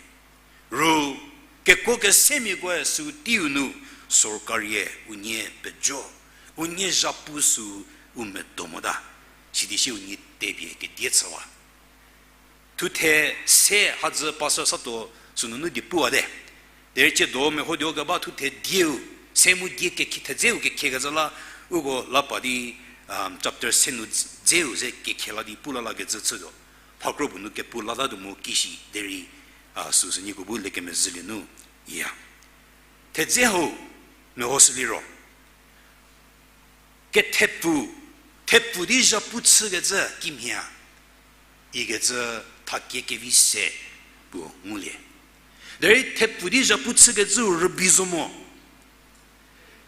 Ru kekuo kesemiakoe sü teiu nu sorkarie unie pejo, unie zhapu sü u medo mota, sidi sie unie tepie kedie chüwa. Thuthe se hadzü pastor Sato sünunu die puwate. Derei tsiedo mehotuo keba thuthe dieu, se mu die kekhe thedzeu kekhekecü la, uko la pa di, chapter se nu dzeu ze kekhela di pu la lakecü chütuo. Phakro puo nu kepu latatuo mo kishi derei, a, süsü nieko bu lekemezhülie nu, iya. Thedze hau, mehoshü liro kethepfu, thepfu di zhapu chükecü kimhie ikecü thakie kevi se puo ngulie. Derei thepfu di zhapu chükecüu rübei zo mo.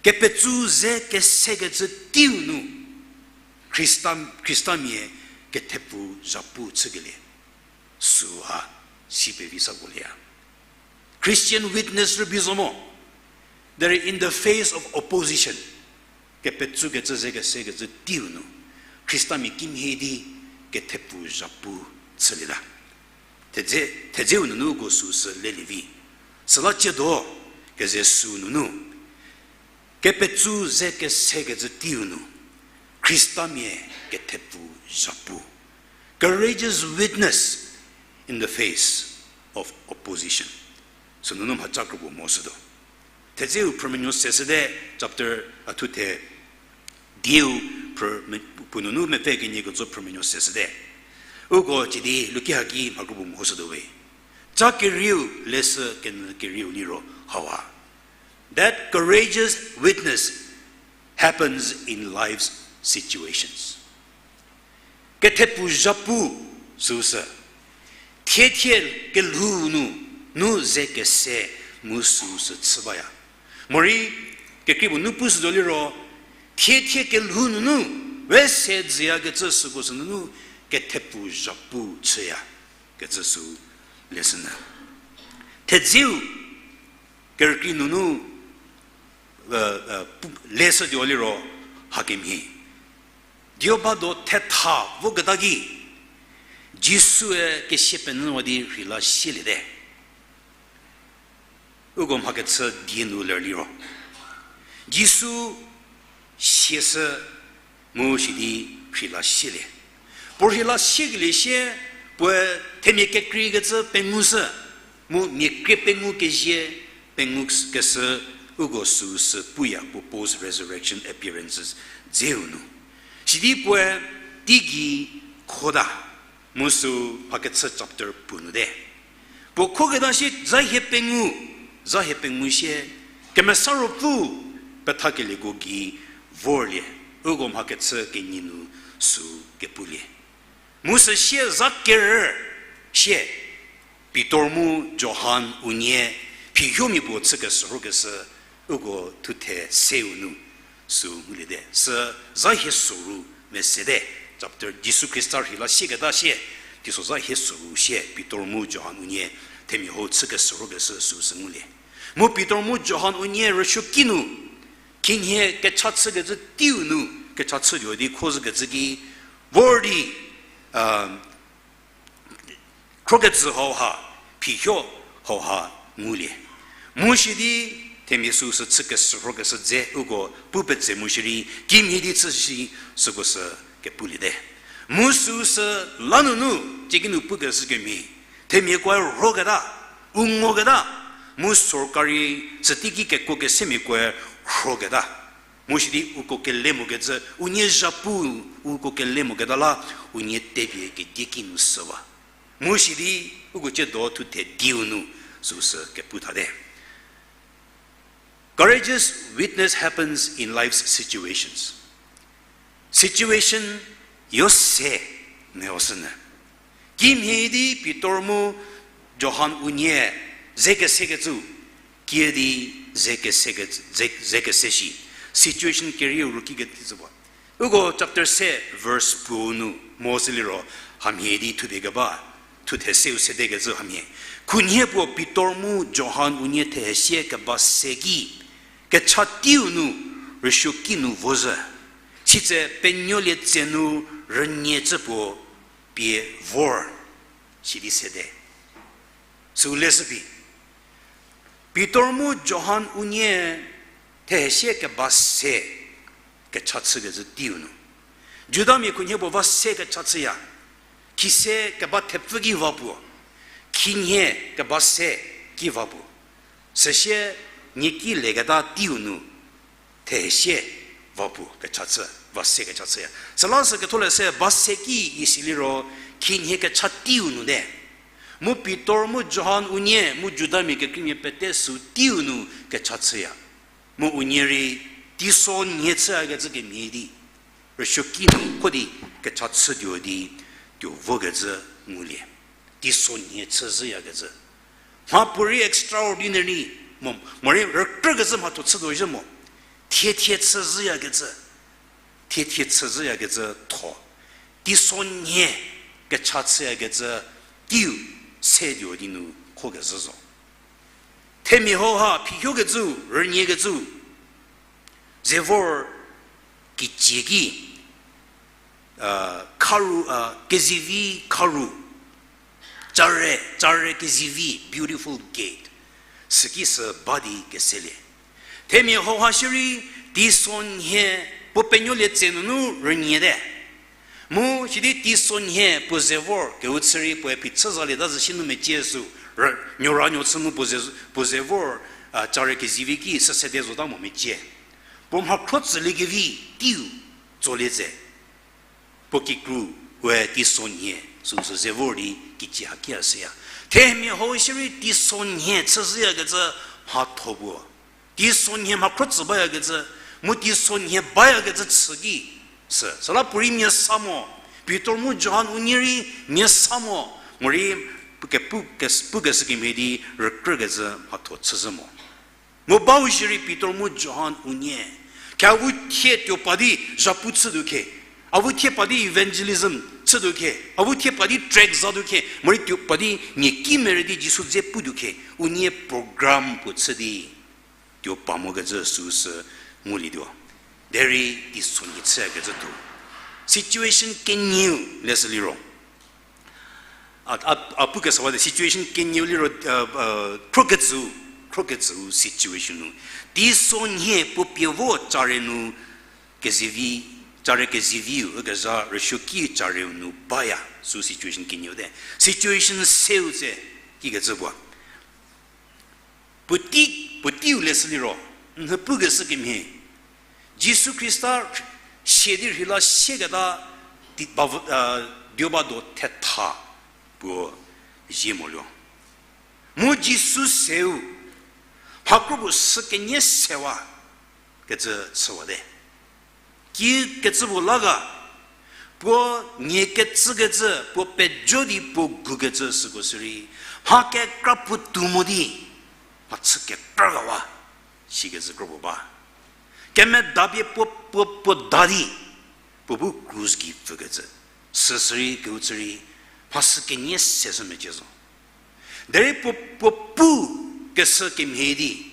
Kepetsou ze kesekecü teiu nu Khrista, Khristamia kethepfu zhapu chükelie süha si pevi sa kuolieya. Christian witness rübei zo mo. Derei in the face of opposition, kepetsou kecü ze kesekecü teiu nu Khristamia kimhie di kethepfu zhapu chülieta. Thedze, thedzeu nunu uko süsü lelie vi. Süla tsiedo keze sü nunu kepetsou ze kesekecü teiu nu Khristamia kethepfu zhapu. Courageous witness in the face of opposition. Sünunu mhaca kropuo mehoshütuo. Thedzeu phrümenuo seshüte, chapter a thuthe dieu phrü me-, puo nunu mepfü kenie ketso phrümenuo seshüte. Uko cidi luki haki mha kropuo mehoshütuo we. Ca kerieu leshü kenyü kerieu liro hawa. That courageous witness happens in life's situations. Kethepfu zhapu süsü thiethie kelhou nu, nu ze kese mu süsü chü baya. Morei kekrei puo nu pushütuo liro, thiethie kelhou nunu we se dzüyakecü süko sünunu kethepfu zhapu chüya kecü sü leshünyü. Thedzeu kerükrie nunu, e, e, pu-, leshütuo liro hakemhie. Dio ba do thetha voketa ki, Jisue kesia penyüwa di rheila sieliete. Uko mhakechü die nu ler liro, Jisu siashü mu sidi rheila sielie. Puo rheila siekelie sie, puoe themia kekreikecü pengushü, mu mia krie pengou kezie pengou keshü, uko süsü puya puo post resurrection appearances dzeu nu. Sidi puoe teigei khota, mu sü mhakechü chapter puo nu te. Puo khoketa sie zha hie pengou, zha hie pengou sie, Kemesa Ruopfü pethakelieko gei vorlie, uko mhakechü kenie nu sü kepulie. Mu süsie zha kerü sie, Pitor mu Johan unie phihuomia puo chü keshürhokeshü, uko thuthe seu nu sü nguliete. Sü za hie soru mesete, chapter Jisu Khrista rhei la sieketa sie, teiso za hie soru sie Pitor mu Johan unie themia hau chü keshürhokeshü süu sü ngulie. Mu Pitor mu Johan unie rüsuoki nu, khinhie kecha chükecü teiu nu, kecha chütuo di kho zhükecü ki, vor di, a, khrokecü hauha, phihuo hauha ngulie. Mu shi di, themia süu sü chü keshürhokeshü dze uko pu petse mu shierei, kimhie di chü shi süko sü kepuliete. Mu süu sü lanunu, tieki nu pukeshü kemhie, themiakoe rhoketa, u ngoketa, mu sorkari süteiki kekuo kesemia koe rhoketa. Mu shi di uko kele mokecü, unie zhapu, uko kele moketa la, unie tepie kedieki nu süwa. Mu shi di, uko ciedo thuthe diu nu, süu sü kepu thate. Courageous witness happens in life's situations. Situation yo se, meho sünyü. Kimhie di Pitor mu Johan unie ze kesekecü, kiüdi ze kese, ze, ze kese shi. Situation kerieu rüki keti zhü ba. Uko chapter se verse puo nu mo sü liro hamhie di thupie keba, thuthe seu sedekecü hamhie. Khunhie puo Pitor mu Johan unie thehesie keba se ki, kecha teiu nu rüsuoki nu vo zhü. Sitse penuolie tse nu rünie cü puo pie vor, sidi sede. Süu leshü phi. Pitor mu Johan unie thehesie keba se kecha chükecü teiu nu, Judamia khunhie puo va se kecha chüya. Khise keba thepfü ki va puo, khinhie keba se ki va puo. Süsie nieki leketa teiu nu thehesie va puo kecha chü, va se kecha chüya. Süla sü ketholeshü ba se ki isi liro, khinhie kecha teiu nu te. Mu Pitor mu Johan unie mu Judamia kekreimia pete süu teiu nu kecha chüya. Mu unie rei teisonhie chüyakecü kemhie di, rüsuoki nu kho di kecha chütuo di, tuo vokecü ngulie. Teisonhie chü zhüyakecü. Mha puorei extraordinary mo, morei rükrükecü mhatho chütuo zhü mo. Thiethie chü zhüyakecü. Thiethie chü zhüyakecü tho. Teisonhie kecha chüyakecü teiu setuo di nu khokezhü zo. Themia hauha phihuokecü, rüniekecü, ze vor kicie ki, a, kharu, a, kezivi kharu, care, care kezivi, beautiful gate, süki sü ba di keselie. Themia hauha shierei, teisonhie puo penuolie tse nunu rüniete. Mu sidi teisonhie puo ze vor keu chü rei puoe phichü zalieta zhü shi nu mecie sü, rü, nuoranuo chü mu puo ze, puo ze vor, a, care kezivi ki sü sede zota mo mecie. Puo mhakhro tsüliekevi teiu tsolie tse. Puo kikru we teisonhie süu sü ze vor di kicie hakia süya. Themia hau shierei teisonhie chü zhüyakecü mhatho puo. Teisonhie mhakhro tsü bayakecü, mu teisonhie bayakecü chü ki sü. Süla puorei mia sa mo, Pitor mu Johan unie rei mia sa mo, morei puo ke, puo ke, pukeshü kemhie di rükrükecü mhatho chü zhü mo. Mu bau shierei Pitor mu Johan unie, khavu thie tuo pa di zhapu chütuo khe, avu thie pa di evangelism chütuo khe, avu thie pa di tract zatuo khe, morei tuo pa di mia ki merü di Jisu dze putuo khe, unie program puo chü di tuo pa mokecü süu sü ngulietuo. Derei teisonhie chüyakecü tuo. Situation kenieu leshü liro. A, a, a pukeshüwate situation kenieu liro, a, a, khrokecü, khrokecü situation nu. Teisonhie puo pie vo care nu kezivi, care keziviu, ükezha rüsuoki careu nu baya, süu situation kenieu te. Situation seu tse, kikecü puo. Puotei, puoteiu leshü liro, nhü pukeshü kemhie, Jisu Khrista sia di rheila sieketa di, ba, a, dioba do thetha puo zie moluo. Mu Jisu seu, mha kro puo sü kenie sewa kecü chüwate. Kikecü puo la ga, puo nie kecükecü, puo pejo di puo gukecü süko sirei, mha kekra puotou mo di, Mhachü kekra ga wa, sikecü kro puo ba. Kemedapie puo, puo, puo da di, puo bu krus gei pfükecü. Süsü rei, kehou chü rei, mhasü kenie se sü mecie zo. Derei puo, puo pu keshü kemhie di,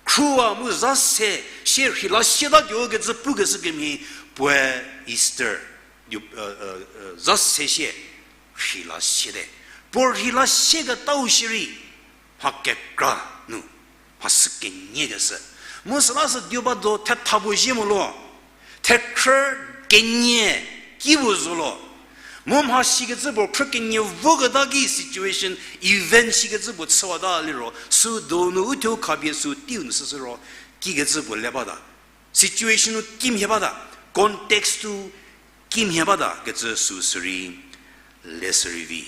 khrüwa mu za se, sie rheila sietatuo kecü pukeshü kemhie, puoe Easter, za se sie, rheila siete. Puo rheila sieketau shierei, mha kekra nu, mhasü kenie keshü. Mu süla sü dioba do thetha puo zie mo lo. Thekhrü kenie ki puo zo lo. Mu mha sikecü puo khrü kenie voketa ki situation, event sikecü puo chüwata liro, sü donu uthuo khapie sü teiu nu süsü ro, kikecü puo le bata. Situation-u kimhie bata, context-u kimhie bata kecü süsü rei, le sü rei vi.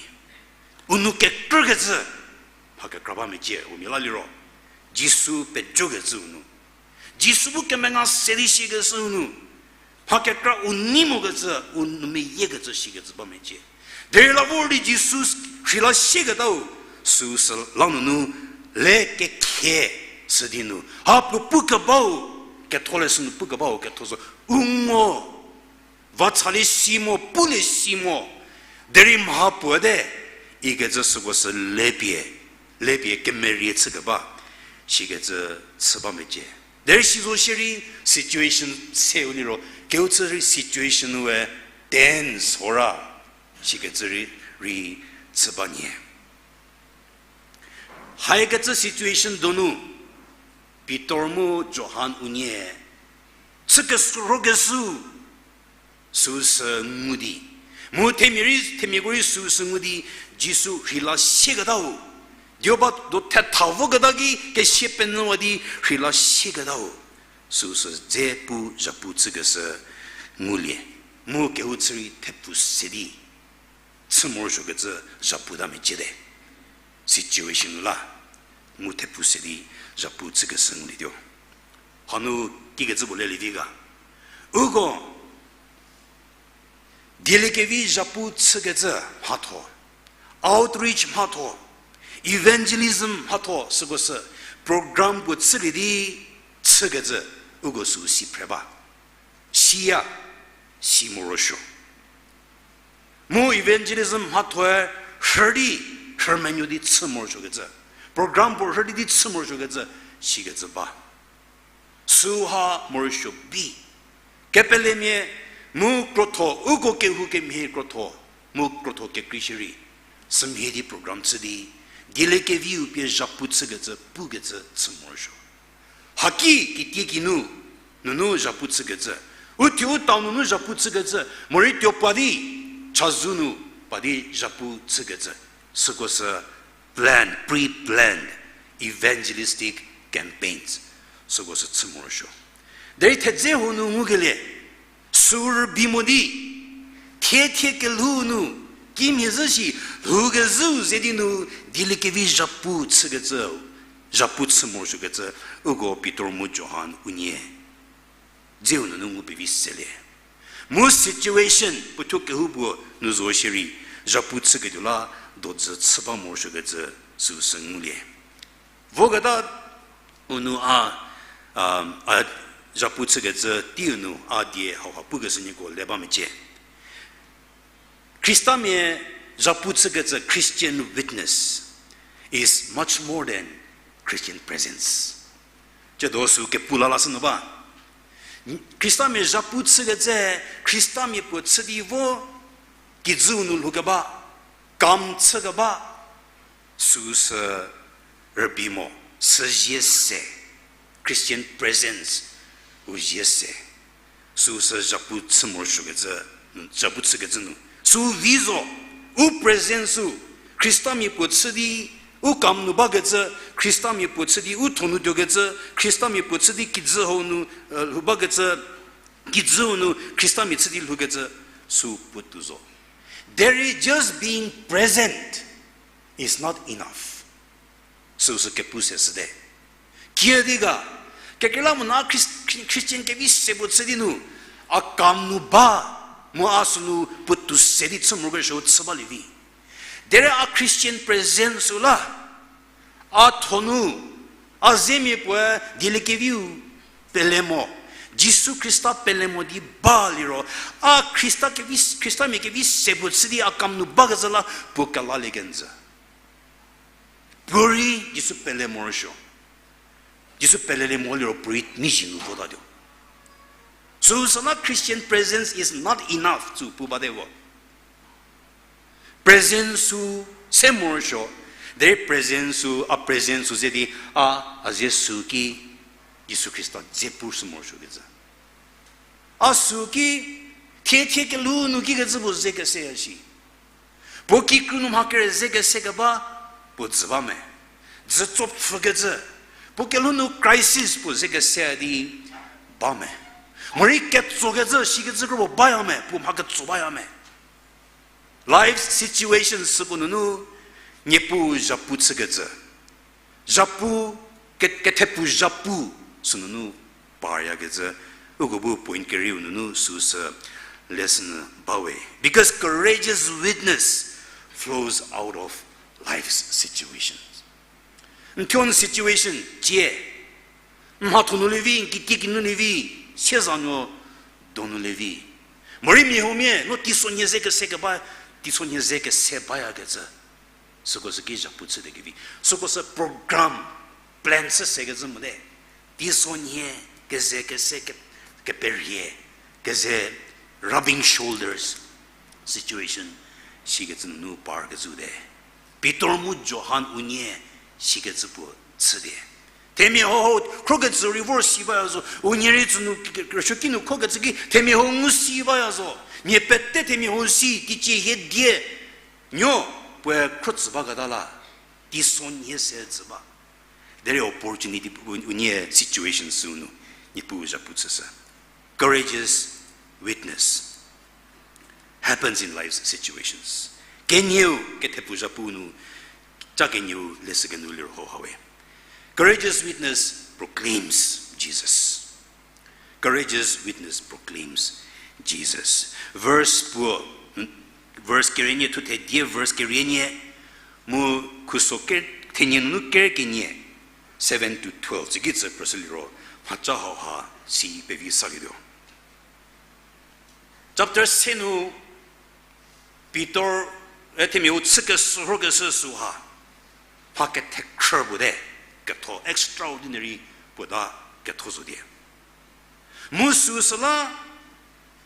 U nou kekrükecü, mha kekra ba mecie, u mia la liro. Jisu pejokecü u nou. Jisu bu kemenga se di sikeshü u nou. Mha kekra u nei mokecü, u nou meyiekecü sikecü ba mecie. Derei la vor di Jisu rheila sieketau, süsü la nunu le kekhie sü di nu. Ha puo pukebau, ketho le sünu pukebau, ketho zo, u ngo, va chalie si mo, pulie si mo, derei mha puo te, ikecü süko sü lepie, lepie kemerie chükeba, sikecü chü ba mecie. Derei si zo shierei situation seu liro, kehou chü rei situation-ue tense hora, sikecü rei, rei chü ba nyie. Haikecü situation donu, Pitor mu Johan unie, chü kesuo rhokeshü, süsü ngu di. Mu themia rei, themiako rei süsü ngu di, Jisu rheila sieketau. Dioba do thetha voketa ki kesia penyüwa di rheila sieketau. Süsü dze pu zhapu chükeshü ngulie. Mu kehou chü rei thepfu se di chü morosuokecü zhapu ta meciete. Situation la, mu thepfu se di zhapu chükeshü ngulietuo. Hanu kikecü puo lelie vi ga. Uko dieliekevi zhapu chükecü mhatho, outreach mhatho, evangelism mhatho süko sü program puo chülie di chükecü uko sü si phre ba. Siya, si morosuo. Mu evangelism mhathoe rhü di, rhü menuo di chü morosuokecü. Program puo rhü di di chü morosuokecü, sikecü ba. Süha morosuo bi. Kepelemia, mu krotho, uko kehou kemhie krotho, mu krotho kekrei shierei. Sümhie di program chü di, dieliekeviu pie zhapu chükecü, pukecü chü morosuo. Haki, kitiekinu, nunu zhapu chükecü. Uthuo u town nunu zhapu chükecü, morei tuo pa di, chazou nu pa di zhapu chükecü. Süko sü planned, pre-planned evangelistic campaigns. Süko sü chü morosuo. Derei thedze hau nu ngukelie, sü rübei mo di, thie thie kelhou nu, kimhie zhü shi, lhoukezhüu ze di nu, dieliekevi zhapu chükecü, zhapu chü morosuokecü, uko Pitor mu Johan unie dzeu nunu ngu pevi selie. Mu situation puothuo kehoupuo nu zo shierei, zhapu chüketuo la dojü chü ba morosuokecü süsü ngulie. Voketa u nu a, a, a zhapu chükecü teiu nu a die hauha pukeshü nieko le ba mecie. Khristamia zhapu chükecü, Christian witness is much more than Christian presence. Tsiedo sü kepu la lashü nu ba. Khristamia zhapu chükecü, Khristamia puo chü di vo kijüu nu lhoukeba, kam chükeba, süsü rübei mo, süzie se, Christian presence u zie se. Süsü zhapu chü morosuokecü, zhapu chükecü nu. Sü vi zo, u presence-u, Khristamia puo chü di, u kam nu bakecü, Khristamia puo chü di, u tho nu tuokecü, Khristamia puo chü di kijü hau nu, eh, lhou bakecü, kijüu nu, Khristamia chü di lhoukecü, sü puotou zo. Derei just being present is not enough. Süsü kepu se shüte. Kiüdi ga, kekreilamonyü Chris-, Christian kevi se puo chü di nu, a kam nu ba, mu a sünu puotou se di chü morokesuo chü balie vi. Derei a Christian presence-u la, a tho nu, A zemia puoe dieliekeviu pele mo. Jisu Khrista pele mo di ba liro, a Khrista kevi, Khristamia kevi se puo chü di a kam nu bakecü la puo kelalie kenjü. Puorei Jisu pele morosuo. Jisu pelelie mo liro puorei mizhie nu votatuo. Süu süla Christian presence is not enough tsu pu bate vo. Presence sü se morosuo, derei presence sü, a presence sü ze di a, a zie sü ki Jisu Khrista dze pu sü morosuokecü. A sü ki thie thie kelhou nu kikecü puo ze keseya shi. Puo kikru nu mha kere ze kese keba puo dzü ba me. Dzü tsopfhükecü. Puo kelhou nu crisis puo ze kese di ba me. Morei ketsokecü, shikecü kro puo baya me, puo mha ketso baya me. Life situation süko nunu, Niepuu zhapu chükecü. Zhapu, ke-, kethepu zhapu sünunu paryakecü, uko bu point kerieu nunu süsü lesson ba we. Because courageous witness flows out of life's situations. N thuo n situation tie, n mhatho nu lievi, n kitiekinu lievi, siezanuo donu lievi. Morei mia huomia, no teisonhie ze kese keba, teisonhie ze kese bayakecü. Süko sü ki zhapu chüte kevi. Süko sü program, plan chü sekecü mote. Teisonhie, keze kese ke-, keperie, keze rubbing shoulders situation, sikecü nunu parkecü te. Pitor mu Johan unie sikecü puo chüte. Themia hau, khrokecü rei vor si baya zo, unie rei tsünu, ke-, ke-, rüsuoki nu khrokecü ki, themia hau ngu si baya zo. Mia pete themia hau si, teicie hie die. Nuo, puoe khro tsü baketa la, teisonhie se tsü ba. Derei opportunity, u-, unie situation sünu, Niepuu zhapu chüshü. Courageous witness happens in life's situations. Kenieu, kethepu zhapu nu, ca kenieu leshü kenu liro hau we. Courageous witness proclaims Jesus. Courageous witness proclaims Jesus. Verse puo, verse kerienie thuthe die, verse kerienie, mu khuso ke-, thenie nunu ker kenie, seven to twelve, tsiki tsü phrüshü liro, mhaca hauha si pevi salietuo. Chapter se nu, Pitor, e, themia u chü kesürhokeshü süha, mha kethekhrü puo te, ketho, extraordinary puo ta ketho zo die. Mu süsüla,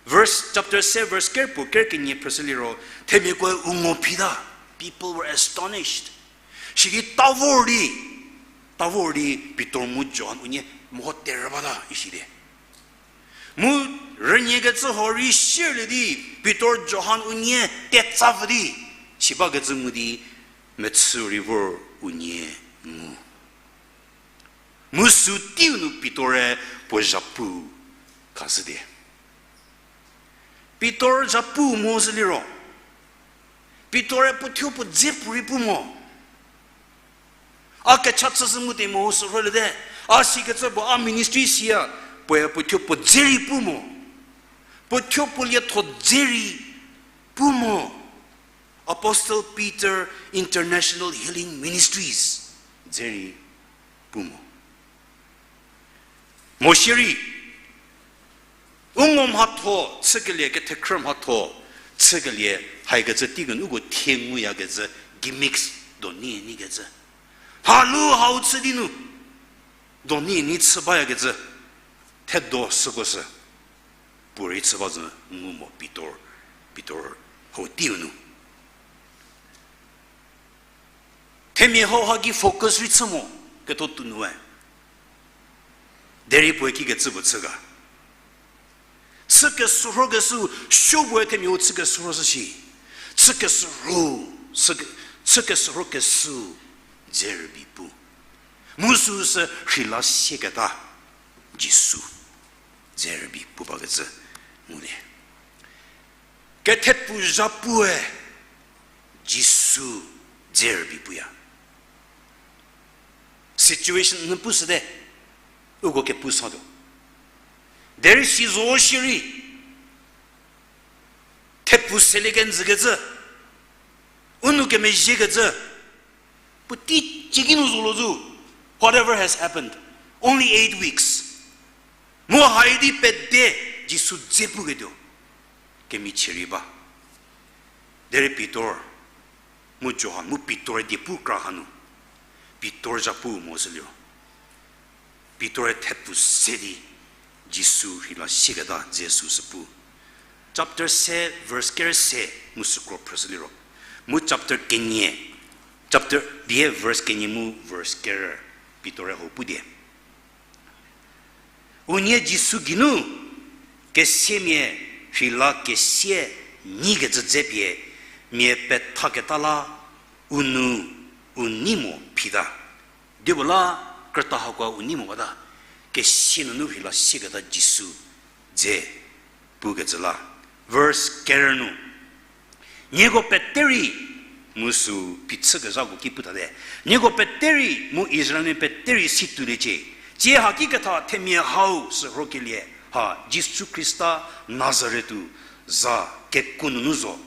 verse, chapter se, verse ker puo ker kenie phrüshü liro, themiakoe u ngo phita, people were astonished. Sidi tavor di, tavor di Pitor mu Johan unie meho terü bata, isidi. Mu rüniekecü huo rei sierlie di, Pitor Johan unie tetsa pfü di, si bakecü ngu di, mechü rei vor unie ngu. Mu sü teiu nu Pitor-e puo zhapu khashüdi. Pitor zhapu mo sü liro, Pitor-e puo thuo puo dze puorei pu mo. A kecha chüshü mu te mo sürholiete. A sikecü puo a ministry siya, puoe puo thuo puo dze rei pu mo. Puo thuo puo lietho dze rei pu mo. Apostle Peter International Healing Ministries dze rei pu mo. Mo shierei, u ngo mhatho chükelie, kethekhrü mhatho chükelie, haikecü teiko nu uko thie nguyakecü, gimmicks do nie nyikecü. Halu hau chü di nu, do nie nyi chü bayakecü, thedo süko sü, puorei chü ba zo ngu mo Pitor, Pitor hau teiu nu. Themia hauha ki focus rei chü mo, ketho tuo nue. Derei puoe kikecü puo chü ga. Chü kesürhokeshü, supuoe themia u chü kesürhoshü shi. Chü kesürho, chü ke-, chü kesürhokeshü, dze rübei pu. Mu süsü rheila sieketa, Jisu, dze rübei pu bakecü ngulie. Kethepu zhapue, Jisu, dze rübei puya. Situation nu pushüte, uko kepu satuo. Derei si zo shierei, thepu selie kenjükecü, u nou kemezhiekecü, puotei cieki nu zo lo zo. Whatever has happened, only eight weeks. Mu hai di pede Jisu dze puketuo kemichie rei ba. Derei Pitor mu Johan, mu Pitor die pu kra hanu, Pitor zhapu mo süliro, Pitor-e thepfu se di Jisu rhei la sieketa dze süsü pu. Chapter se, verse ker se mu sükro phrüshü liro, mu chapter kenie, chapter die verse kenie mu verse ker, Pitor-e hau pu die. Unie Jisu geinu kesiamia rhei la kesia nyikecü dze pie mia pethaketa la u nu u nei mo phita. Dipuo la krüta hakoa u nei mo bata, kesia nunu rhei la sieketa Jisu dze pukecü la. Verse ker nu, nieko pete rei, mu sü phichükezhako ki pu thate, nieko pete rei mu Israelmia pete rei si tuoliecie. Tsie haki ketha themia hau sürhokelie ha Jisu Khrista Nazarethu za kekuo nunu zo.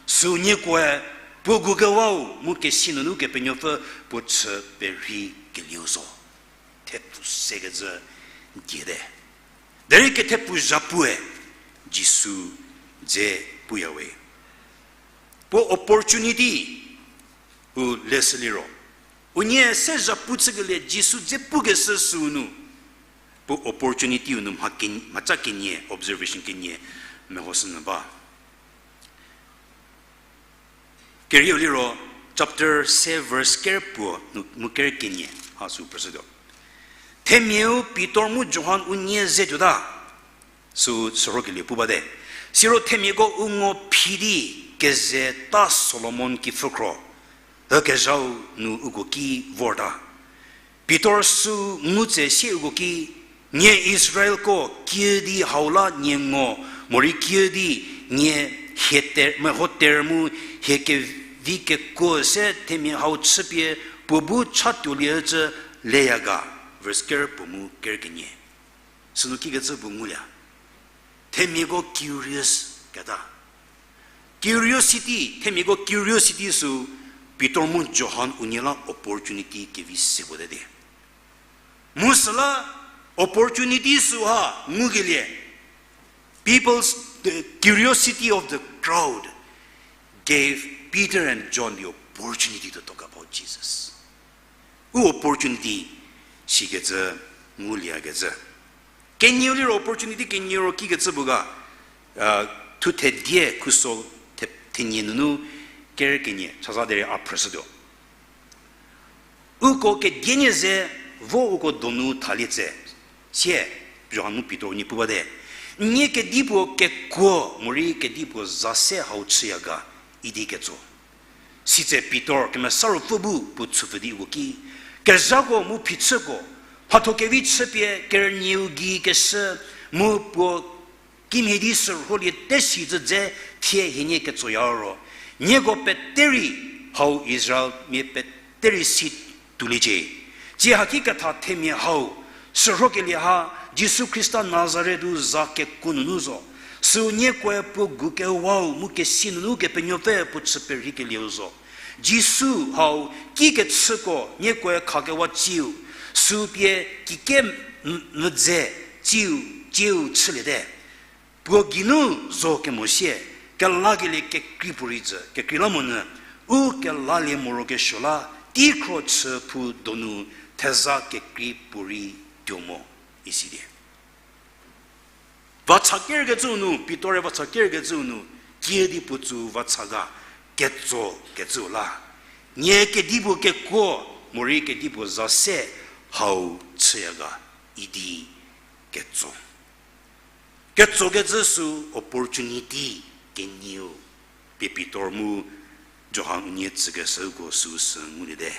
Sü niekoe puo gukewau mu kesia nunu Kepenuopfü puo chü perhei kelieu zo. Thepfu sekecü diete. Derei kethepfu zhapue Jisu dze puya we. Puo opportunity u leshü liro, unie se zhapu chükelie Jisu dze pukeshü süu nu, puo opportunity u nu mha ken-, mhaca kenie, observation kenie mehoshünyü ba. Kerieu liro, chapter se verse ker puo nu mu ker kenie ha sü phrüshütuo. Themiau Pitor mu Johan unie ze tuota, sü sürhokelie pu bate. Siro themiako u ngo phi di kezeta Solomon kipfükhro ükezhau nu uko ki vorta. Pitor sü ngu tse sie uko ki, nie Israelko kiüdi hau la nie ngo, morei kiüdi nie hie ter-, meho ter mu hie kevi kekuo se themia hau chüpie puo bu chatuoliecü leya ga? Verse ker puo mu ker kenie. Sünu kikecü puo ngulie. Themiako curious keta. Curiosity, themiako curiosity sü Pitor mu Johan unie la opportunity kevi se puo te die. Mu süla opportunity süha ngukelie, people's, the curiosity of the crowd gave Peter and John the opportunity to talk about Jesus. U opportunity sikecü nguliekecü. Kenieu liro opportunity kenieu ro kikecü puo ga, thuthe die khuso the-, thenie nunu ker kenie chaza derei a phrüshütuo. Uko kedie nie ze vo uko donu thalie tse, sie Johan mu Pitor unie pu bate. Nie kedipuo kekuo morei kedipuo za se hau chüya ga idi ketso. Sitse Pitor Kemesa Ruopfü bu puo chüpfü di uko ki, kezhako mu phichüko, mhatho kevi chüpie kerünieu gei keshü mu puo kimhie di sürholie te si zü dze thie hienie ketsoya ro, nieko pete rei hau Israelmia pete rei si tuoliecie. Tsie haki ketha themia hau sürhokelie ha Jisu Khrista Nazarethu za kekuo nunu zo. Süu niekoe puo gukewau mu kesia nunu Kepenuopfü puo chü perheikelieu zo. Jisu hau kikechüko niekoe khakewa tsiu, süu pie kike n-, n-, dze tsiu, tsiu chüliete. Puo geinu zo kemo sie, kelakelie kekrei puorei jü, kekreilamonyü, u kelalie morokesuo la, teikhro chü phu donu theza kekrei puorei tuo mo, isi die. Vacha kerkecüu nu, Pitor-e vacha kerkecüu nu, kiüdi puo tsü vacha ga, ketso kecüu la. Nie kedipuo kekuo, morei kedipuo za se hau chüya ga, idi ketso. Ketsokecü sü opportunity kenieu pie Pitor mu Johan unie tsükeshüko süu sü nguliete.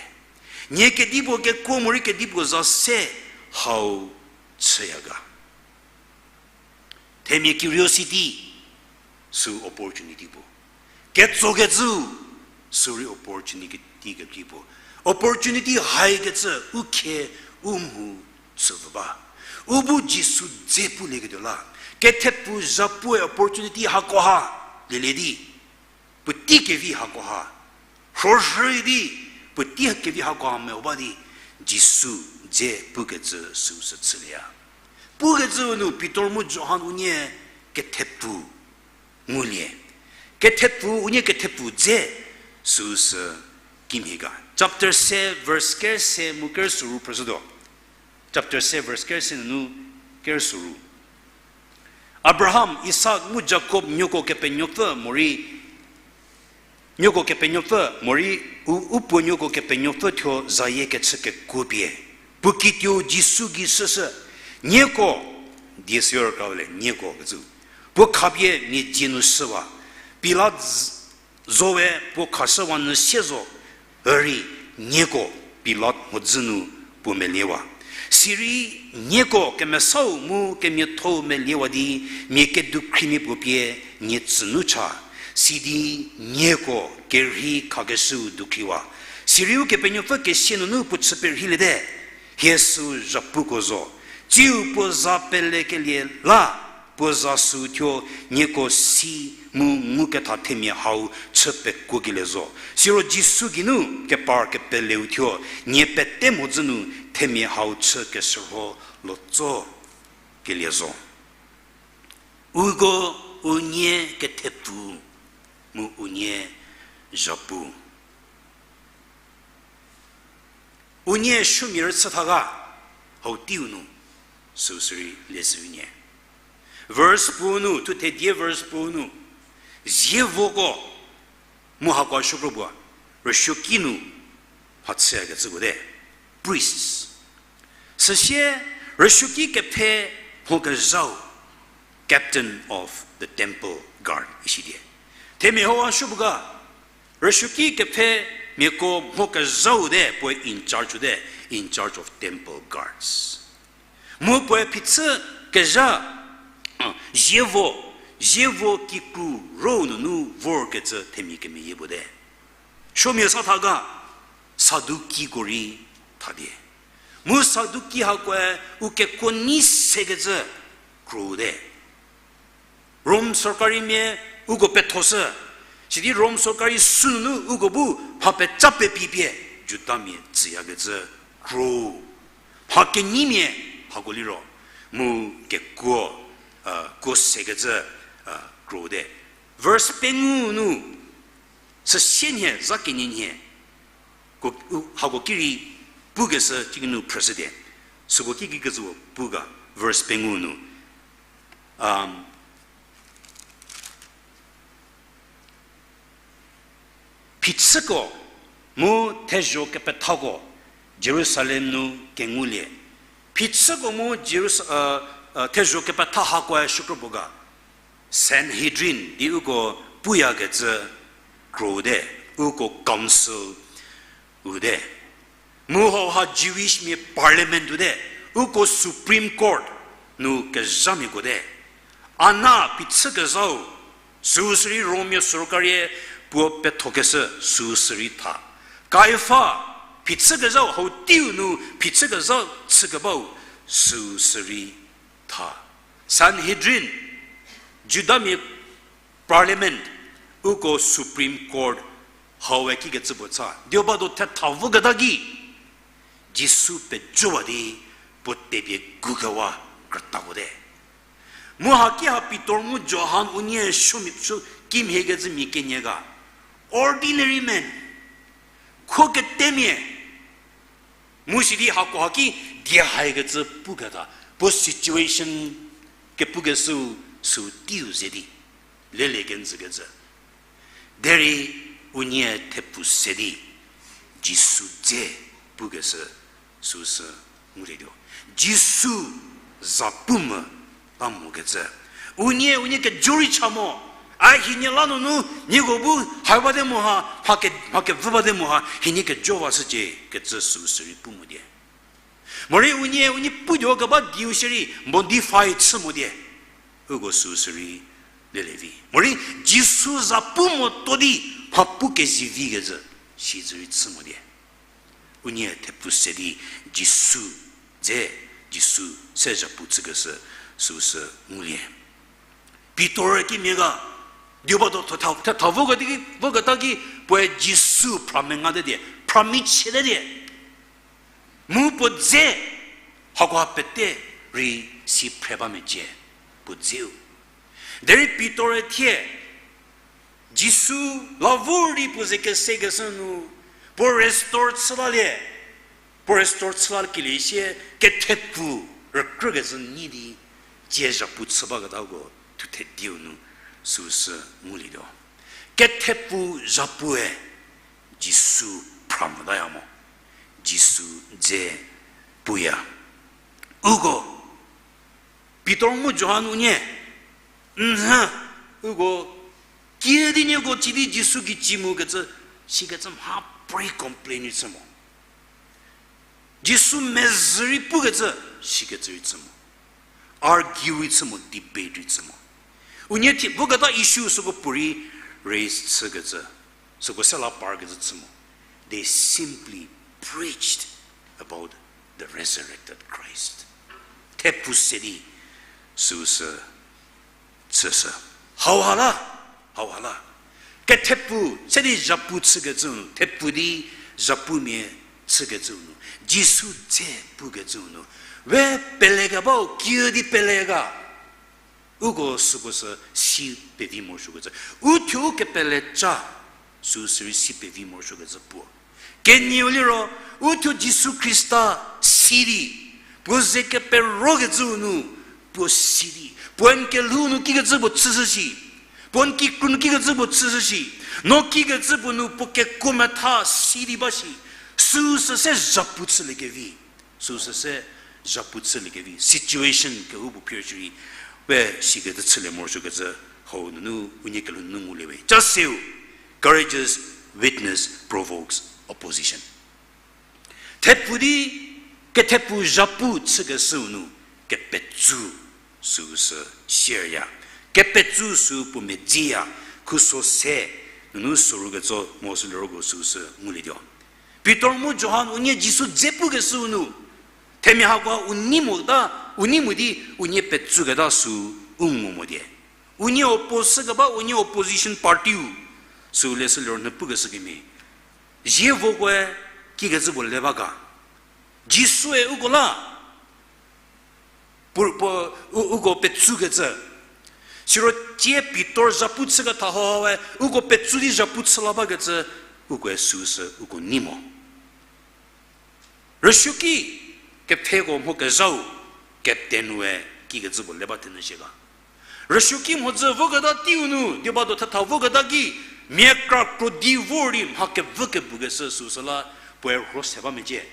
Nie kedipuo kekuo morei kedipuo za se hau chüya ga. Themia curiosity sü opportunity puo. Ketsokecü sü rei opportunity kekrei puo. Opportunity haikecü u khie u mhu chüvü ba. U bu Jisu dze pulieketuo la, kethepfu zhapuoe opportunity hakoha lielie di, puotei kevi hakoha rhorhü di, puotei kevi hakoha meho ba di, Jisu dze pukecü süu sü chülieya. Pukecüu nu Pitor mu Johan unie kethepfu ngulie. Kethepfu, unie kethepfu dze süu sü kimhie ga. Chapter se, verse kerse mu kerüsuoru phrüshütuo. Chapter se, verse kerse nunu kerüsuoru. Abraham, Isak mu Jakob nuoko Kepenuopfü morei, nuoko Kepenuopfü morei, u, u puo nuoko Kepenuopfü thuo zayie kechü kekuo pie, puo kituo Jisu gei shüshü, nieko, die siro kra le nieko kecü, puo khapie mia dzie nu shüwa. Pilat z-, zowe puo khashüwa nyü sie zo, rei nieko Pilat mhodzü nu puo meliewa. Sirei nieko kemesau mu kemiathou meliewa di mia kedukhrimia puo pie nie tsünu cha, sidi nieko kerhei khakeshüu dukhriwa. Sirei Ukepenuopfü kesia nunu puo chü perheiliete, hie süu zhapuko zo. Tsiu puo za pelekelie la, puo za süu thuo nieko si mu nguketha themia hau chü pekuokelie zo. Siro Jisu geinu kepar kepeleu thuo nie pete mhodzü nu themia hau chü keshürho lotso kelie zo. Uko unie kethepfu mu unie zhapu. Unie suomia rüchü tha ga, hau teiu nu, süu sürei lezhü unie. Verse puo nu, thu thedie verse puo nu, zievoko, mu hakoa suo kro puo, rüsuoki nu, mhachüyakecüko te, priests. Süsie, rüsuoki kepfhe mho kezhau, captain of the temple guard, isidie. Themia hau a suo puo ga, rüsuoki kepfhemiako mho kezhau te, puoe in charge-u te, in charge of temple guards. Mu puoe phichü kezha, zievo, zievo kikru ro nunu vorkecü themia kemeyie puo te. Suomia sa tha ga, Sadukiko rei thadie. Mu Saduki hakoe u kekuo nei sekecü kro te. Rom sorkarimia uko pethoshü, sidi Rom sorkari sünunu uko bu mha peca pepi pie Judamia tsüyakecü kro. Mha kenyimia hako liro, mu kekuo, kuo sekecü kro te. Verse pengou nu, süsie nhie, za kenie nhie, ko, u, hako ki rei pukeshü cikinu phrüshüte. Süko kikikecü pu ga, verse pengou nu. Um, phichüko mu thezho kepethako Jerusalem nu kengulie. Phichüko mu Jerus-, thezho kepetha hakoe suo kro puo ga, Sanhedrin di uko puyakecü kro te, uko council-u te. Mu hauha Jewish mia parliament-u te, uko Supreme Court nu kezhamiako te. Ana phichükezhau, süu sürei Romia sorkarie puo pethokeshü süu sürei tha. Kaifa phichükezhau, hau teiu nu phichükezhau chükebau süu sürei tha. Sanhedrin, Judamia parliament, uko Supreme Court, haue kikecü puo cha. Diobado thetha voketa ki, Jisu pejowa di puo tepie gukewa krütako te. Mu haki ha Pitor mu Johan unie suo mia, suo kimhiekecü mia kenie ga. Ordinary man, kho ketemia, mu sidi hako haki die haikecü puketa, puo situation kepukeshüu süu teiu ze di, lelie kenjükecü. Derei unie thepfu se di, Jisu dze pukeshü süu sü ngulietuo. Jisu za pu mo ta mokecü. Unie, unie kejo rei cha mo. A hienie la nunu, nieko bu hai bate mo ha, mha ke, mha kevü bate mo ha, hienie kejo vashücie kecü süu sürei pu mo die. Morei unie, unie putuo keba dieu shierei modify chü mo die. Uko süu sürei lelie vi. Morei Jisu za pu mo to di mha pu kezivi kecü, sicü rei chü mo die. Unie thepfu se di Jisu dze, Jisu se zhapu chükeshü süu sü ngulie. Pitor kimia ga, diobado thetha, thetha voketa ki, voketa ki, puoe Jisu phra menga te die, phra michie te die. Mu puo dze, hakoha pete rei si phre ba mecie, puo dzeu. Derei Pitor-e thie, Jisu la vor di puo ze kesekeshü nu, puo restore chü lalie, puo restore chü lakelie sie, kethepfu rükrükecü nyi di, tsie zhapu chü baketako, thuthe diu nu, süsü ngulietuo. Kethepfu zhapue, Jisu phra motaya mo, Jisu dze puya. Uko, Pitor mu Johan unie, nhü, uko, kiüdi nieko cidi Jisu gei ci mu kecü, sikecü mha puorei complain rei chü mo. Jisu mezhü rei pukecü, sikecü rei chü mo. Argue rei chü mo, debate rei chü mo. Unie thie voketa issue süko puorei raise chükecü, süko se la parkecü chü mo. They simply preached about the resurrected Christ. Thepfu se di süsü chüshü. Hauha la, hauha la. Kethepfu se di zhapu chükecü nu, thepfu di zhapumia chükecü nu, Jisu dze pukecü nu, we pelekebau kiüdi pele ga. Uko süko sü si pevi morosuokecü. Uthuo u kepele ca, süsü rei si pevi morosuokecü puo. Kenieu liro, uthuo Jisu Khrista si di, puo ze keperokecüu nu, puo si di, puo n kelhou nu kikecü puo chüshü shi, puo n kikru nu kikecü puo chüshü shi, no kikecü puo nu puo kekuo metha si di ba shi, süsü se zhapu chüliekevi. Süsü se zhapu chüliekevi situation kehoupuo phir shierei, we sikecü chülie morosuokecü hau nunu unie kelhou nunu ngulie we. Ca seu, courageous witness provokes opposition. Thepfu di, kethepfu zhapu chükeshüu nu, kepetsü süsü sierya. Kepetsü sü puo medziya, khuso se, nunu sorou ketso mo sü liroko süsü ngulietuo. Pitor mu Johan unie Jisu dze pukeshüu nu, themia hakoha u nei mota, u nei mo di unie petsüketa sü u ngu mo die. Unie oppose shükeba, unie opposition partyu, sü leshü liro nhü pukeshü kemhie. Zievokoe kikecü puo le ba ga. Jisue uko la, pu, pu, u, uko petsükecü. Siro tie Pitor zhapu chüketha hauhae, uko petsü di zhapu chü la bakecü, ukoe süsü uko nei mo. Rüsuoki kepfheko mho kezhau, captain-e kikecü puo le ba thenyü shie ga. Rüsuoki mhodzü voketa teiu nu, diba do thetha voketa ki, mia kra krodi vor di mha kevü kebukeshü süsü la, puoe rho se ba mecie.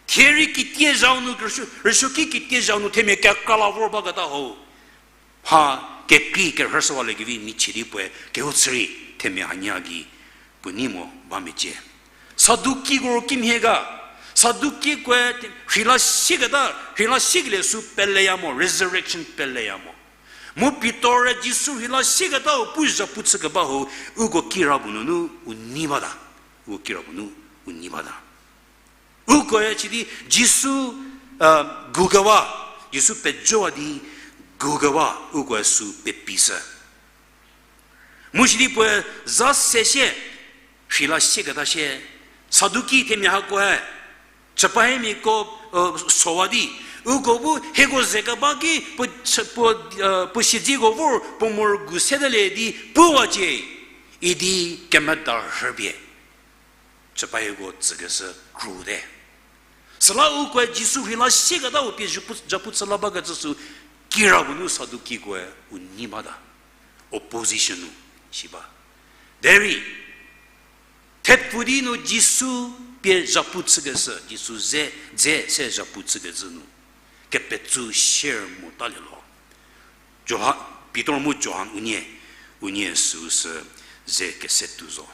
Thie rei kitie zhau nu, rüsuo, rüsuoki kitie zhau nu themia kekra la vor baketa ho. Mha kekrei kerhüshüwaliekevi michie di puoe kehou chü rei themia hanie gei puo nei mo ba mecie. Sadukiko ro kimhie ga, Sadukikoe rheila sieketa, rheila siekelie sü peleya mo, resurrection peleya mo. Mu Pitor-e Jisu rheila sieketau pu zhapu chükeba ho, uko kirapuo nunu u nei bata. Uko kirapuo nu u nei bata. Ukoe sidi Jisu, uh, gukewa, Jisu pejowa di gukewa, ukoe sü pepishü. Mu sidi puoe za se sie, rheila sieketa sie, Saduki themia hakoe, chüpahemiako, uh, sowa di, uko bu hieko ze keba ki puo, puo, uh, puo siedzeko vor puo morogu sedelie di puwacie, idi kemeda rhüpie chüpahieko tsükeshü krute. Süla ukoe Jisu rheila sieketau pie zhapu, zhapu chü la bakecü sü kirapuo nu Sadukikoe u nei bata. Opposition-u si ba. Derei, thepfu di nu Jisu pie zhapu chükeshü, Jisu ze, dze se zhapu chükecü nu, kepetsü share motalie lho. Johan, Pitor mu Johan unie, unie süsü ze kese tuo zo.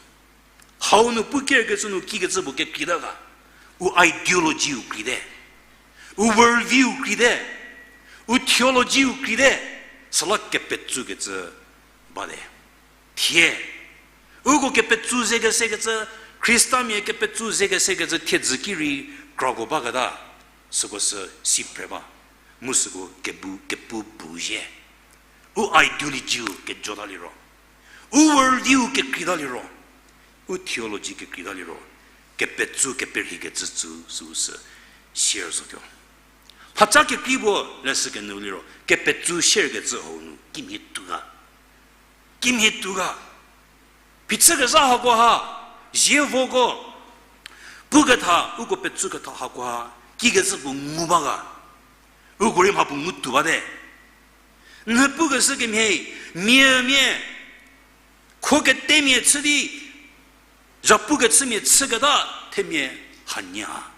Hau nu pu kerkecü nu kikecü puo kekreita ga. U ideology-u kreite. U worldview-u kreite. U theology-u kreite. Süla kepetsükecü bate. Thie, uko kepetsü ze kesekecü, Khristamia kepetsü ze kesekecü thiedzü ki rei krako baketa, süko sü si phre ba, mu süko kepu, kepu bu zhie. U ideology-u kejotaliro, u worldview-u kekreitaliro, u theology kekreitaliro, kepetsü keperhikecü tsü süu sü Share zotuo. Mhaca kekrei puo leshü kenyü liro, kepetsu share kecü hau nu, kimhie tuo ga. Kimhie tuo ga. Phichükezha hakoha, zievoko, puketha, uko petsu ketha hakoha, kikecü puo ngu ba ga. Uko rei mha puo ngu tuo bate. N pukeshü kemhie, mia mia, kho ketemia chü di, zhapu kechümia chüketa, themia hanie ha.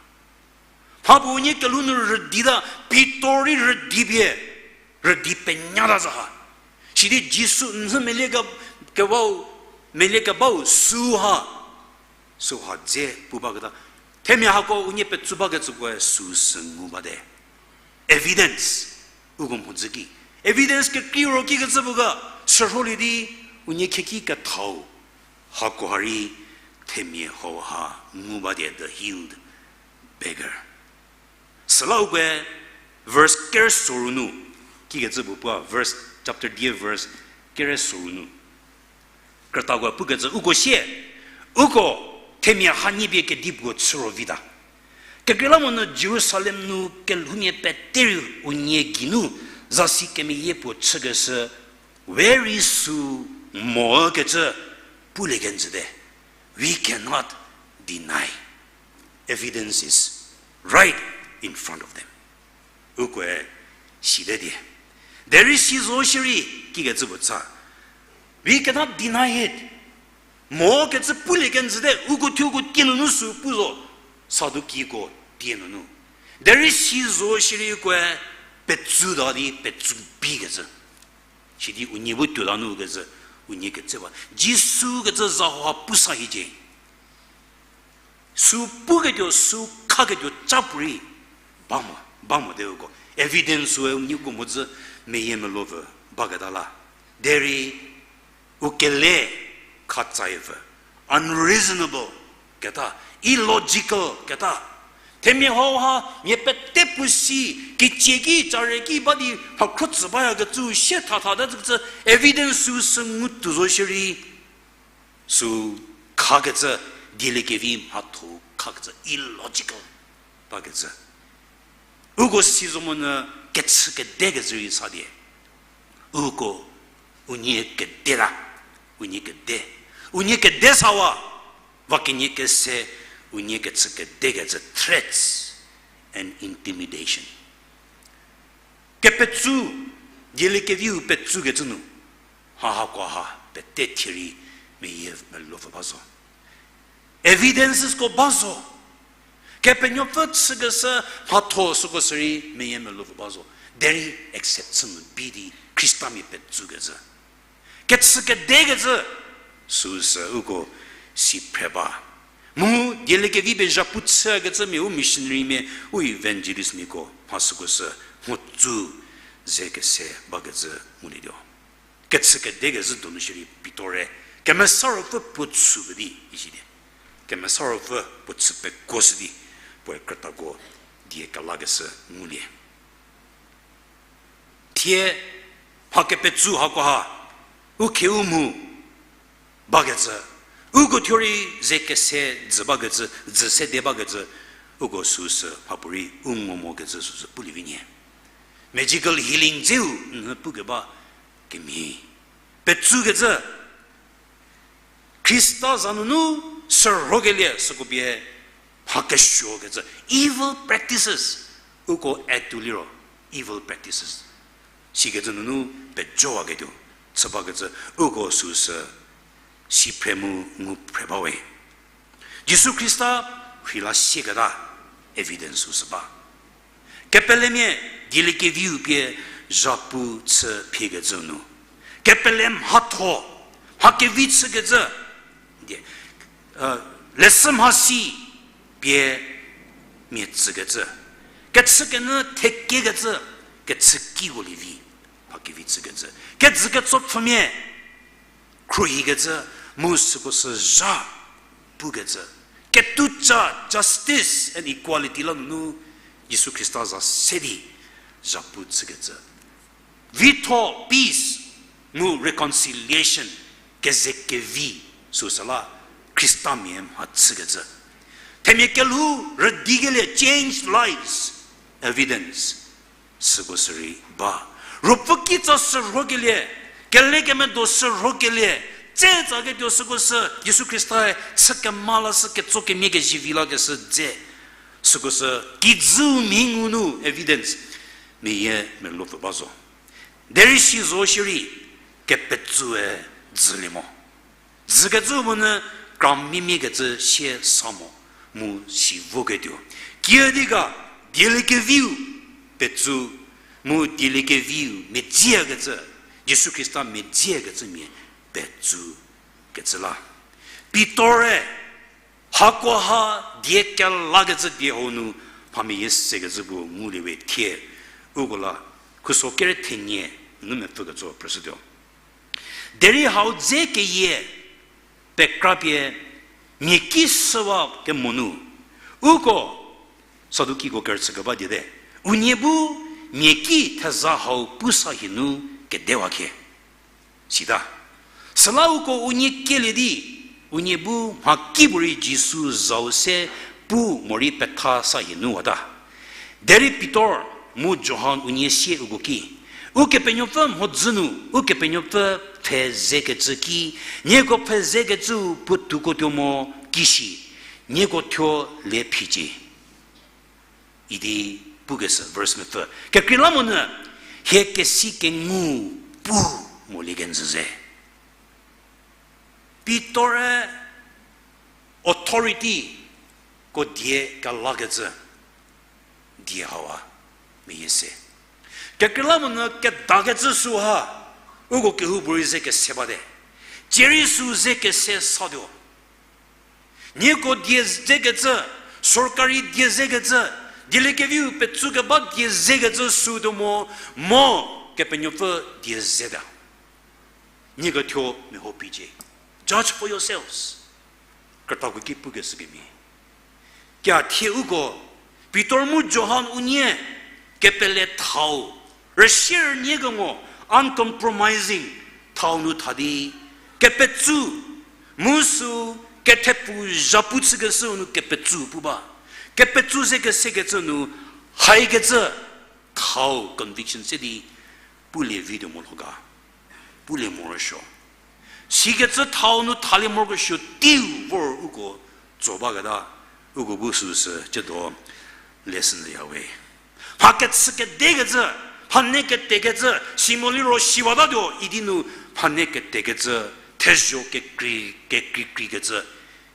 Mha puo unie kelhou nu rüdita, Pitor rei rüdi pie, rüdi penyata zha ha. Sidi Jisu n zhü melie ke-, kebau, melie kebau süu ha. Süu ha dze pu baketa. Themia hako unie petsu bakecükoe süu sü ngu bate. Evidence. Uko mhodzü ki. Evidence kekrei ro kikecü puo ga, sürholie di, unie khieki kethau. Hakoha rei, themia hau ha, ngu ba di the healed beggar. Süla ukoe, verse kere soru nu, kikecü puo pua, verse, chapter die verse kere soru nu. Krütako pukecü uko sie, uko themia hanie pie kedipuo chü ro vita. Kekreilamonyü Jerusalem nu kelhoumia pete rei unie geinu zasi kemeyie puo chükeshü, we rei süu mo kecü pulie kenjüte. We cannot deny. Evidence is right in front of them. Ukoe site die. Derei si zo shierei kikecü puo cha. We cannot deny it. Mo kecü pulie kenjüte, uko thuo uko tie nunu süu pu zo. Sadukiko tie nunu. Derei si zo shierei ukoe petsu ta di petsu bikecü. Sidi unie bu tuota nu kecü, unie ketse ba. Jisu kecü za hauha pusa hiecie. Süu puketuo, süu khaketuo ca puorei ba mo, ba mote uko. Evidence-e unie uko mhodzü meyiemelovü baketa la. Derei u kele khatsayevü, unreasonable keta, illogical keta. Themia hauha mia pete puo si, kicie ki, care ki ba di mhakhro tsü bayakecü sie thatha ta zükecü evidence süu sü ngu tuo zo shierei. Süu khakecü, dieliekevi mhatho khakecü, illogical bakecü. Uko si zo monyü kechü kedekecü rei sa die. Uko, unie kede la, unie kede. Unie kede sawa, va kenie kese, unie kechü kedekecü threats and intimidation. Kepetsu, dieliekeviu petsukecü nu, ha hakoha pete thierei meyiemelovü ba zo. Evidencesko ba zo. Kepenuopfü chükeshü mhatho süko sürei meyiemelovü ba zo. Derei accept chü nu bi di Khristamia petsukecü. Kechü kedekecü, süu sü uko si phre ba. Mu dieliekevi pie zhapu chükecü mia u missionarymia, u evangelistmiako mha süko sü mhodzü ze kese bakecü ngulietuo. Kechü kedekecü donu shierei Pitor-e Kemesa Ruopfü puo chü pe di, isidi. Kemesa Ruopfü puo chü pekuoshü di, puoe krütako die kelakeshü ngulie. Thie mha kepetsu hakoha, u khieu mu bakecü, uko thuo rei ze kese dzü bakecü, dzü sede bakecü, uko süu sü mhapuorei u ngo mokecü süu sü pulie vi nyie. Magical healing dzeu nhü pukeba kemhie. Petsukecü, Khrista za nunu sürhokelie süko pie mha kesuokecü, evil practices, uko add to liro, evil practices. Sikecü nunu pejowaketuo, chü bakecü, uko süu sü si phre mu ngu phre ba we. Jisu Khrista rheila sieketa evidence süu sü ba. Kepelemia dieliekeviu pie zhapu chü phiekecü nu. Kepele mhatho, mha kevi chükecü. Die, leshü mhasi pie mia tsükecü. Kechükenyü thekiekecü, kechükiko lievi, mha kevi chükecü. Kejü ketsopfümia khruohikecü, mu süko sü zha pukecü. Ketuca, justice and equality la nunu Jisu Khrista za se di zhapu chükecü. Vitho, peace, mu reconciliation, kezekevi, süu süla Khristamia mha chükecü. Themia kelhou rüdikelie, changed lives, evidence. Süko sürei ba. Ruopfü kitsa sürhokelie, kelekemedo sürhokelie, tse tsaketuo süko sü Jisu Khrista-e chü kema la sü ketso kemia kezivi lakeshü dze. Süko sü kijü mhi ngu nu evidence. Meyie melou pfü ba zo. Derei si zo shierei, kepetsue dzülie mo. Dzükecü monyü kramimia kecü sie sa mo, mu si voketuo. Kiüdi ga, dieliekeviu petsu, mu dieliekeviu medziekecü, Jisu Khrista medziekecümia petsu kecü la. Pitor-e, hakoha die kelakecü die hau nu, mha meyie sekecü puo ngulie we thie, uko la, khuso kere thenie, nu mepfü ketso phrüshütuo. Derei hau dze keyie, pekrapie, mia ki shüwa kemo nu, uko, Sadukiko kerüchü keba diete, unie bu, mia ki theza hau pu sa hie nu kedewa khie. Sita. Süla uko unie kielie di, unie bu mha kipuorei Jisu zau se pu morei petha sa hie nu wata. Derei Pitor mu Johan unie sie uko ki, Ukepenuopfü mhodzü nu, Ukepenuopfü pfhe zekecü ki, nieko pfhe zekecüu puotou kuotuo mo kishi, nieko thuo le phicie. Idi pukeshü verse mepfü. Kekreilamonyü, hie kesi kengu pu molie kenjü ze. Pitor-e authority ko die kelakecü die hau a meyie se. Kekreilamonyü kedakecü süha, uko kehoupuorei ze kese bate. Cierei sü ze kese satuo. Nieko die zekecü, sorkari die zekecü, dieliekeviu petsu keba die zekecü sütuo mo, mo Kepenuopfü die zeta. Nieko thuo meho picie. Judge for yourselves. Krütako ki pukeshü kemhie. Kia thie uko, Pitor mu Johan unie, kepele thau, rüsie rünie kengo, uncompromising, thau nu tha di, kepetsu, mu sü, kethepu zhapu chükeshüu nu kepetsu pu ba. Kepetsu ze kesekecü nu, haikecü, thau conviction se di, pulie vituo mo lho ga. Pulie morosuo. Sikecü thau nu thalie morokesuo teiu vor uko tso baketa, uko bu süsü ciedo lesson ya we. Mha kechü kedekecü, mha ne ketekecü, si mo liro siwatatuo idi nu mha ne ketekecü, thezho kekrei, kekreikrei kecü,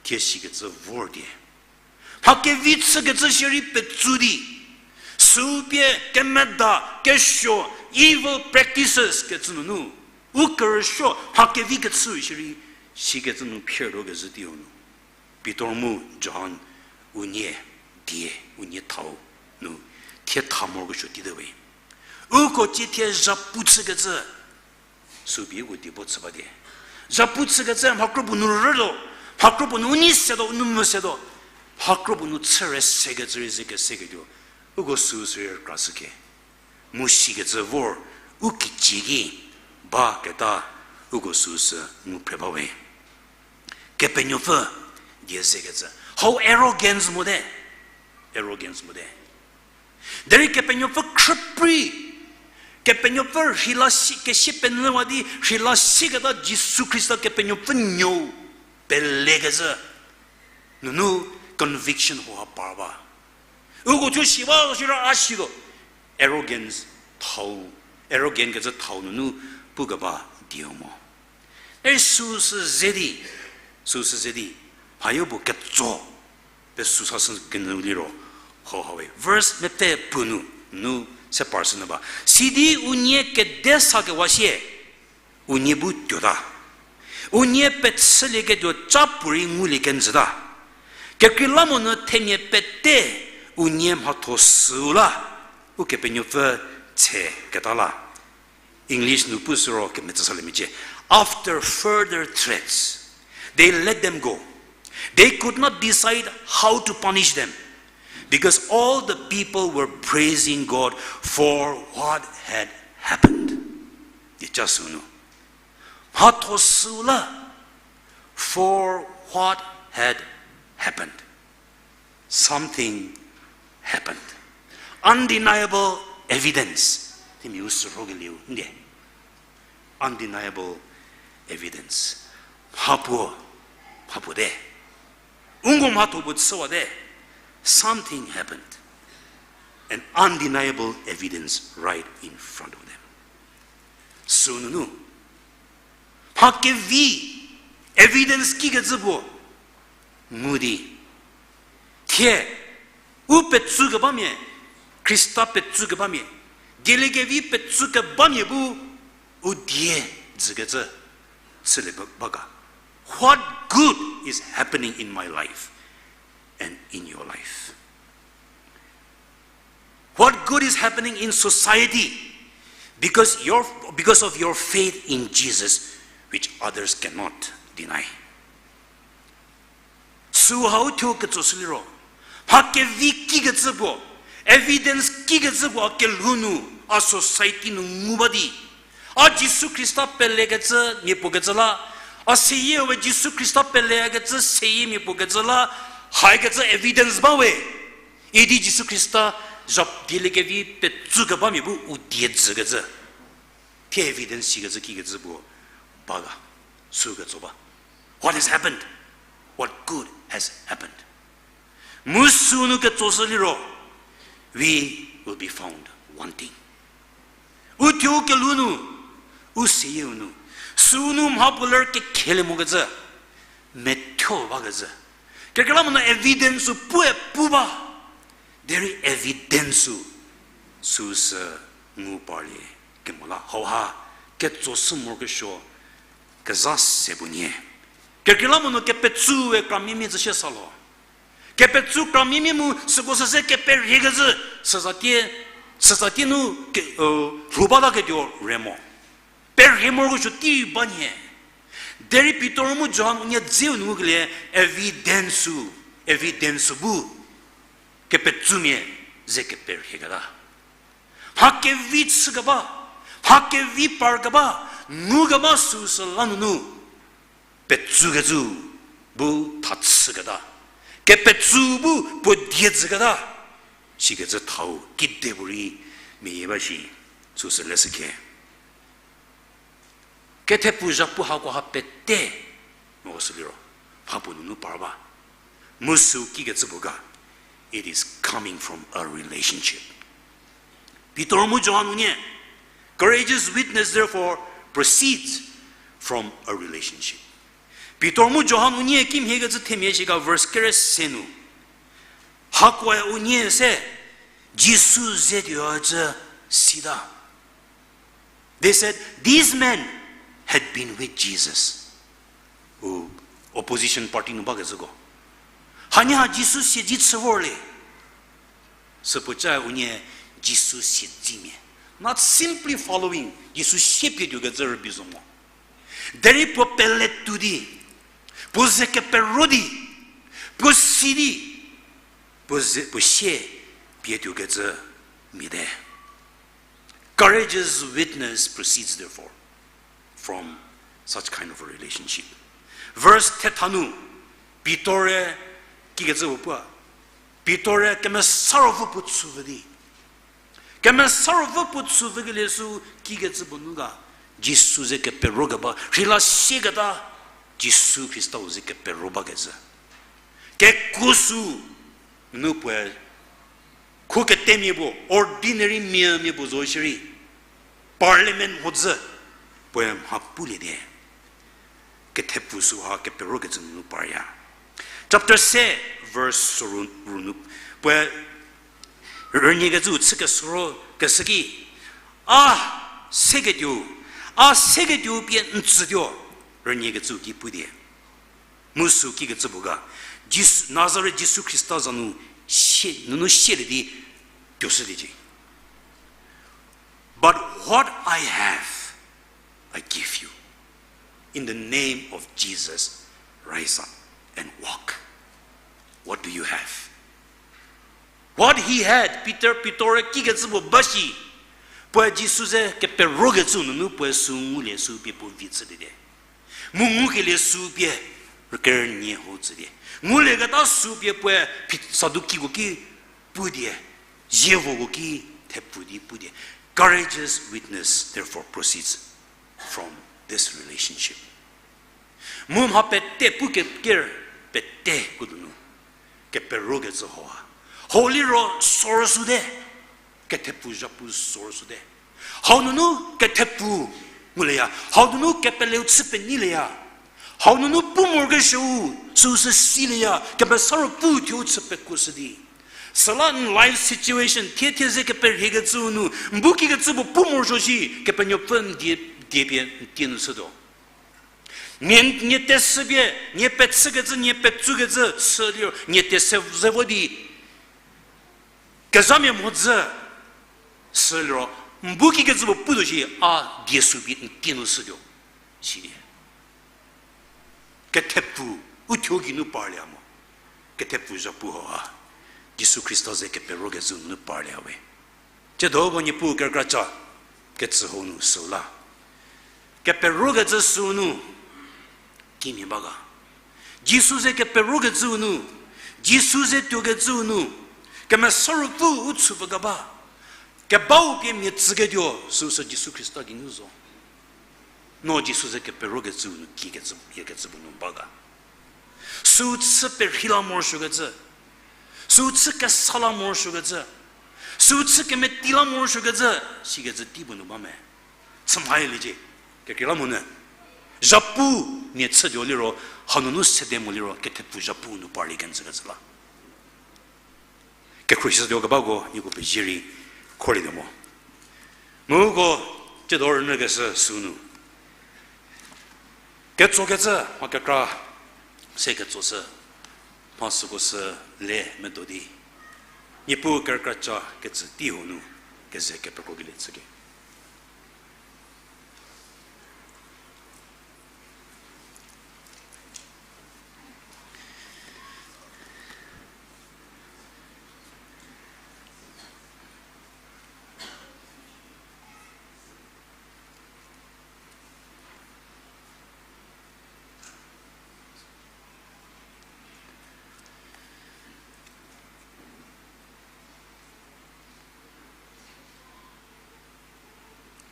thie sikecü vor die. Mha kevi chükecü shierei petsu di, sü pie kemeda, kesuo, evil practices kecü nunu, u kerüsuo mha kevi kechü shierei, sikecü nu phirtuo kezhü teiu nu. Pitor mu Johan unie die, unie thau nu, thie tha morokesuo tei te we. Uko cie thie zhapu chükecü, sü pie uko die bo chü ba die. Zhapu chükecü mha kropuo nu rütuo, mha kropuo nu u nei setuo, u nou mvü setuo, mha kropuo nu chü rei sekecü rei ze keseketuo, uko süsü rei krashü khe. Mu sikecü vor, u kijü ki, baketa, uko süsü ngu phre ba we. Kepenuopfü die zekecü. Hau arrogance mote. Arrogance mote. Derei Kepenuopfü khrüprei. Kepenuopfü rheila si, kesie penyüwa di rheila siketa Jisu Khrista Kepenuopfü nuou pelekecü. Nunu conviction hauha par ba. Uko thuo si ba zo shiro a si zo. Arrogance thau, arrogant kecü thau nunu pukeba dieu mo. E süsü ze di, süsü ze di, mhayo puo ketso, pesü sashü kenyü liro, hauha we. Verse mepfü puo nu, nu se par shü nyü ba. Sidi unie kede sakewa sie, unie bu tuota. Unie pechülieketuo ca puorei ngulie kenjüta. Kekreilamonyü themia pete unie mhatho süu la, Ukepenuopfü tse keta la. English nu pu süro kemetsü salie mecie. After further threats, they let them go. They could not decide how to punish them, because all the people were praising God for what had happened. Dieca sünu. Mhatho süu la, for what had happened. Something happened. Undeniable evidence. Themia u sürhokelieu ndie. Undeniable evidence. Mhapuo, mhapuo te. U nko mhatho puo chüwate. Something happened. An undeniable evidence right in front of them. Sünunu. Mha kevi evidence kikecü puo ngu di. Thie, u petsu kebamia, Khrista petsu kebamia, dieliekevi petsu kebamia bu u die dzükecü chülie ba-, ba ga. What good is happening in my life and in your life? What good is happening in society because your, because of your faith in Jesus, which others cannot deny? Sü hau thuo ketso sü liro, mha kevi kikecü puo, evidence kikecü puo a kelhou nu, a society nu ngu ba di. A Jisu Khrista pelekecü mia puo kecü la, a seyie we Jisu Khrista pelekecü seyie mia puo kecü la, haikecü evidence ba we. Idi Jisu Khrista zhap dieliekevi petsu kebamia bu u die dzükecü. Thie evidence shikecü kikecü puo ba ga, sü ketso ba. What has happened? What good has happened? Mu sünu ketso sü liro, we will be found wanting. U thuo kelhou nu, u seyieu nu, sünu mha puo ler kekhelie mokecü, methuo bakecü. Kekreilamonyü evidence-u puoe pu ba, derei evidence-u süsü ngu parlie kemo la. Hauha, ketso sü morokesuo, kezha se puo nyie. Kekreilamonyü kepetsue kramia mia zü shie sa lo. Kepetsu kramia mia mu süko süse keperhiekecü, süzatie, süzatie nu ke, lhou bataketuo re mo. Perhie morokesuo tei ba nyie. Derei Pitor mu Johan unie dzeu nu ngukelie evidence-u, evidence-u bu kepetsumia ze keperhieketa. Mha kevi chükeba, mha kevi parkeba, ngukeba süsü la nunu, petsukecü bu thachüketa, kepetsu bu puo die dzüketa, sikecü thau kidepuorei meyie ba shi, süsü leshükhe. Kethepu zhapu hakoha pete, mo sü liro, mhapuo nunu par ba. Mu sü kikecü puo ga, it is coming from a relationship. Pitor mu Johan unie, courageous witness therefore proceeds from a relationship. Pitor mu Johan unie kimhiekecü themia shi ga verse kere se nu. Hakoe unie se, Jisu ze tuocü sita. They said, these men had been with Jesus. U opposition party nu bakecüko. Hanie ha Jisu siedzi chü vorlie. Süpuoca unie Jisu siedzimia. Not simply following, Jisu sie pie tuokecü rübei zo mo. Derei puo peletuo di, puo ze kepero di, puo si di, puo ze, puo sie pie tuokecü mia te. Courageous witness proceeds therefore from such kind of a relationship. Verse thetha nu, Pitor-e kikecü puo pua, Pitor-e Kemesa Ruopfü puo chü vü di. Kemesa Ruopfü puo chü vükelie sü kikecü puo nu ga, Jisu ze kepero keba, rheila sieketa, Jisu Khrista-u ze kepero bakecü. Kekuo sü nu puoe, kho ketemia puo, ordinary mia mia puo zo shierei, parliament mhodzü, puoe mha pulie di. Kethepu süha keperokecü nunu parya. Chapter se, verse soru, ru nu, puoe rünyikecüu chü kesüro, kesü ki, a seketuo, a seketuo pie n tsütuo, rünyikecüu ki pu di. Mu sü kikecü puo ga, Jisu, Nazaret Jisu Khrista za nu sie, nunu sielie di, tuoshüliecie. But what I have, I give you. In the name of Jesus, rise up and walk. What do you have? What he had, Peter, Pitor-e kikecü puo ba shi, puoe Jisu ze keperokecü nunu puoe sü ngulie sü pie puo vi chüliete. Mu ngukelie sü pie, Rüker nie ho tsü die. Ngulieketa sü pie puoe phi Sadukiko ki pu die. Zievoko ki thepfu di pu die. Courageous witness therefore proceeds from this relationship. Mu mha pete pu keker pete ko donu. Keperokecü ho ha. Ho liro sorüsüte. Kethepfu zhapu sorüsüte. Hau nunu kethepfu ngulieya. Hau nunu kepeleu chü penyilieya. Hau nunu pu morokesuou, süu sü silieya. Kemesa Ruopfü thuo chü pekuoshü di. Süla n life situation, thie thie ze keperhiekecüu nu, n bu kikecü puo pu morosuo shi, Kepenuopfü n die, die pie n tie nu shütuo. Nie, nie tesü pie, nie pechükecü, nie petsukecü, sü liro, nie tese ze vo di, kezhamia mhodzü, sü liro, n bu kikecü puo putuo shi, a die sü pie n tie nu shütuo, sidi. Kethepfu, u thuo geinu parlie mo. Kethepfu zhapu ho ha. Jisu Khrista ze keperokecü nunu parlie we. Tsiedo ko Niepuu kerükra ca kecü ho nu süu la. Keperokecü süu nu kimhie ba ga. Jisu ze keperokecüu nu, Jisu ze tuokecüu nu, Kemesa Ruopfü u chüpfü keba, kebau pie mia tsüketuo süu sü Jisu Khrista geinu zo. No Jisu ze keperokecüu nu kikecü, yiekecü puo nu ba ga. Süu chü perhei la morosuokecü, süu chü kesa la morosuokecü, süu chü kemeti la morosuokecü, sikecü tei puo nu ba me. Chü mhaliecie, kekreilamonyü. Zhapu mia chütuo liro, hanunu sede mo liro, kethepfu zhapu nu parlie kenjükecü la. Kekhruohi shütuo kebako, nieko pezie rei, khorlietuo mo. Mu uko, tsiedo rünyükeshü süu nu. Ketsokecü, mha kekra, se ketsoshü, mha süko sü le medo di. Niepuu kerükra ca kecü tei ho nu, keze kepekrokelie chüke.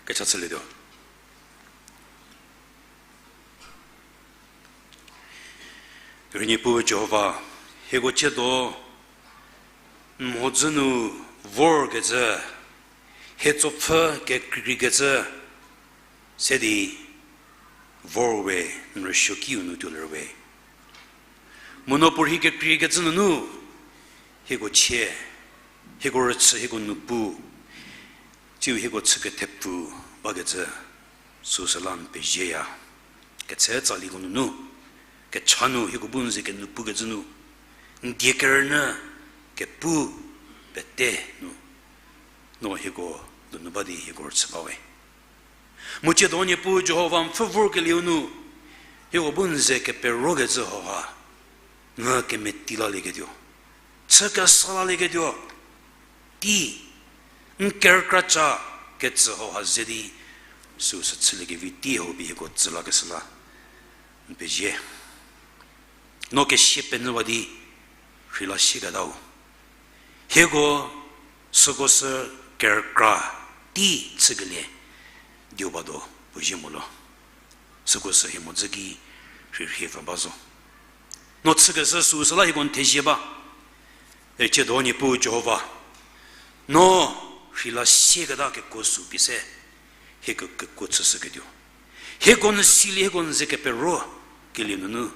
Kecha chülietuo. Rei Niepuu Jihova, hieko tsiedo n mhodzü nu vorkecü, hie tsopfü kekreikreikecü, se di vor we, n rüsuokiu nu tuolie we. Mu no puorhi kekreikecü nunu, hieko chie, hieko rüchü, hieko nupu, tsiu hieko chü kethepfu bakecü, süu süla n pezieya. Ketse tsaliko nunu, kecha nu hieko bu n ze kenupukecü nu, n die kerünyü kepu pete nu, no hieko donu ba di hieko rüchü ba we. Mu tsiedo Niepuu Jihova n pfhü vorkelieu nu, hieko bu n ze keperokecü hauha, n kemeti lalieketuo, chü kesa lalieketuo, tei, n kerükra ca kecü hauha ze di, süu sü chüliekevi tei hau pie hieko tsü lakeshü la, n pezie. No kesia penyüwa di, rheila sieketau. Hieko süko sü kerükra tei chükelie dieu ba do puo zie mo lo. Süko sü hie mhodzü ki rhirhie pfü ba zo. No chükeshü süu süla hieko n thezie ba. E tsiedo Niepuu Jihova, no rheila sieketa kekuo sü pie se, hieko kekuo chüshüketuo. Hieko n silie hieko n ze kepero kelie nunu,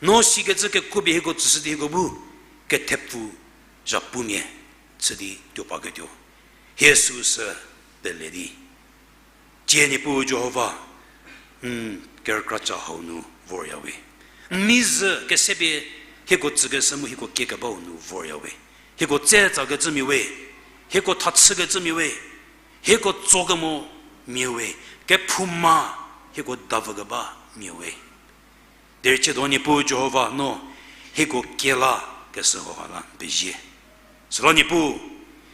no sikecü kekuo pie hieko tsüshü di hieko bu kethepfu zhapumia chü di tuo paketuo. Hie süu sü pele di. Tsie Niepuu Jihova, n kerükra ca hau nu vorya we. N mizhü kesepie hieko tsükeshü mu hieko kiekebau nu vorya we. Hieko tse tsakecümia we, hieko thachükecümia we, hieko tsokemo mia we, kephouma hieko davükeba mia we. Derei tsiedo Niepuu Jihova no hieko kiela keshü hauha la n pezie. Süla Niepuu,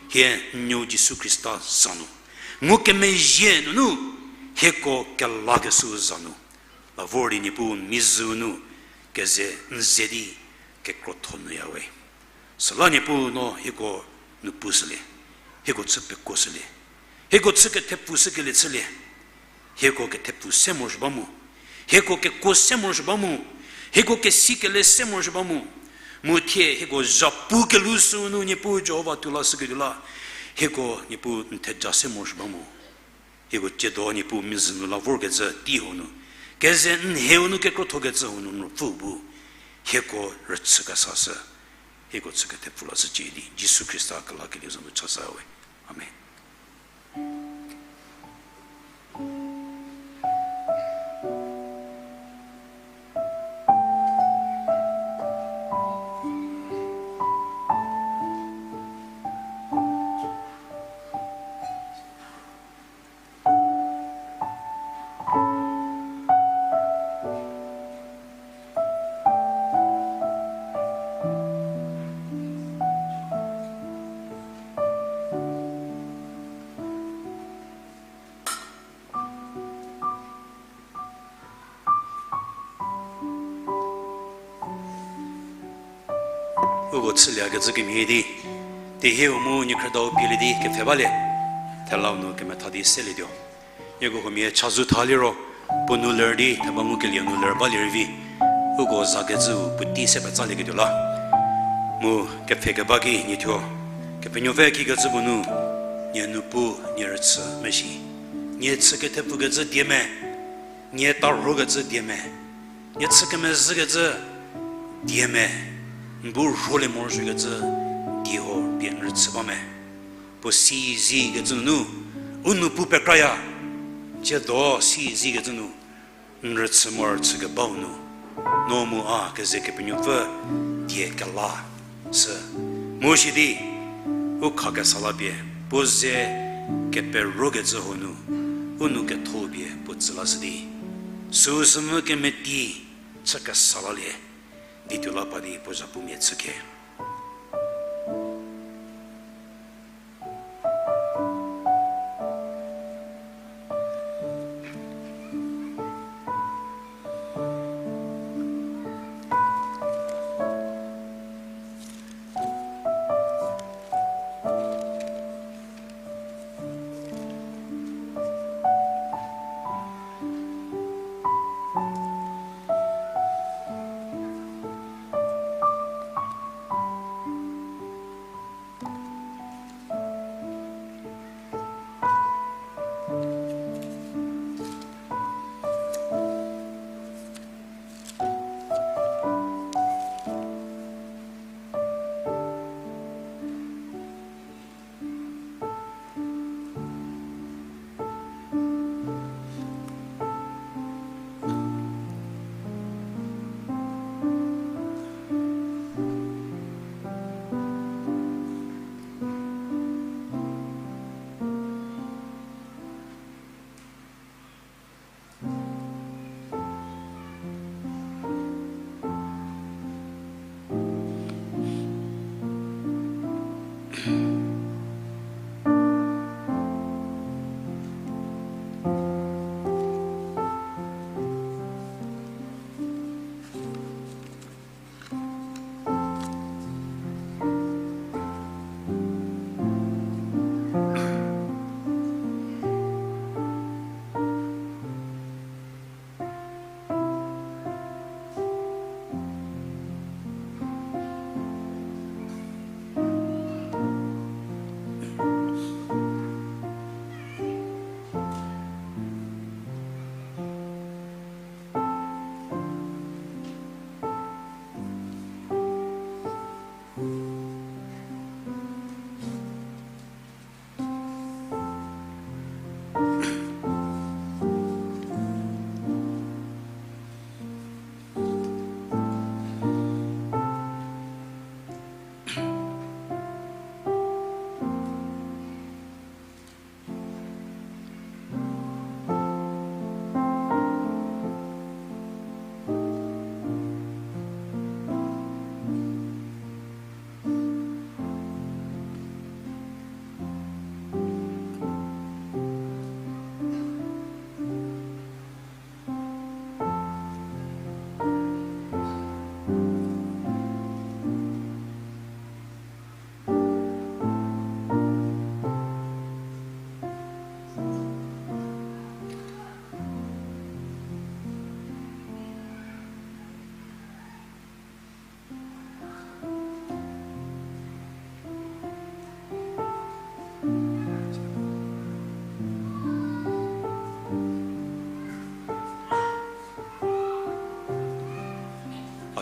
hie n nuo Jisu Khrista za nu, ngukemezhie nunu hieko kelakeshü za nu, la vor di Niepuu n mizhü nu keze n ze di kekrotho nyüya we. Süla Niepuu no hieko nu pushülie, hieko chü pekuoshülie, hieko chü kethepfu shükelie chülie, hieko kethepfu se morosuo ba mu, hieko kekuo se morosuo ba mu, hieko kesikele se morosuo ba mu, mu thie hieko zhapu kelhou sünu Niepuu Jihova tuo la shüketuo la, hieko Niepuu n theja se morosuo ba mu. Hieko tsiedo Niepuu mizhü nu la vorkecü tei hau nu, keze n heu nu kekrothokecü hau nu n Ruopfü bu hieko rüchü kesashü, hieko chü kethepfu lashücie di Jisu Khrista kelakelie za nu chashü we. Amen. Uko chüliekecü kemhie di, tehie u mu niekhrüdau pielie di kepfhe balie, thelau nu kemetha di selietuo. Nieko huomia chazou tha liro, puo nu ler di theba ngukelie nu ler balie rei vi, uko zakecüu puotei se petsaliekituo la. Mu kepfhe keba ki nie thuo, Kepenuopfü kikecü puo nu, nie nu pu, nie rüchü mesi, nie chü kethepfukecü die me, nie tarhokecü die me, nie chü kemezhükecü die me, n bu rholie morosuokecü die ho pie n rüchü ba me. Puo si zikecü nunu, u nu pu pekraya, tsiedo si zikecü nu, n rüchü morosuokebau nu, no mu a keze Kepenuopfü die kela shü. Mu sidi, u khakesa la pie, puo ze keperokecü hau nu, u nu ketho pie puo tsü lashü di, süu sümvü kemeti chü kesa lalie, di tuo la pa di puo zhapumia chüke.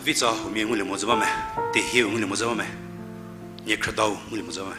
Vitsa huomia ngulie mozü ba me, tehieu ngulie mozü ba me, niekhrüdau ngulie mozü ba me.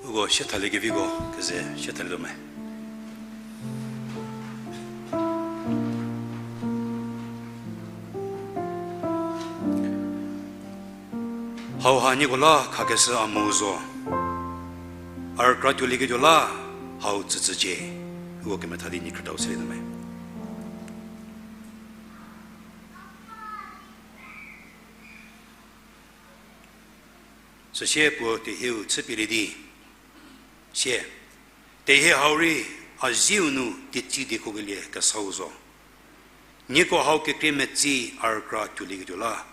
Uko siethalie keviko keze siethalietuo me. Hauha nieko la khakeshü a mu zo, a rükra tuolieketuo la hau tsütsücie. Uko kemetha di niekhrüdau selietuo me. Süsie puo tehieu chüpielie di sie, tehie hau rei a zieu nu teicie di kho kelie kesau zo. Nieko hau kekrie metsi a rükra tuolieketuo la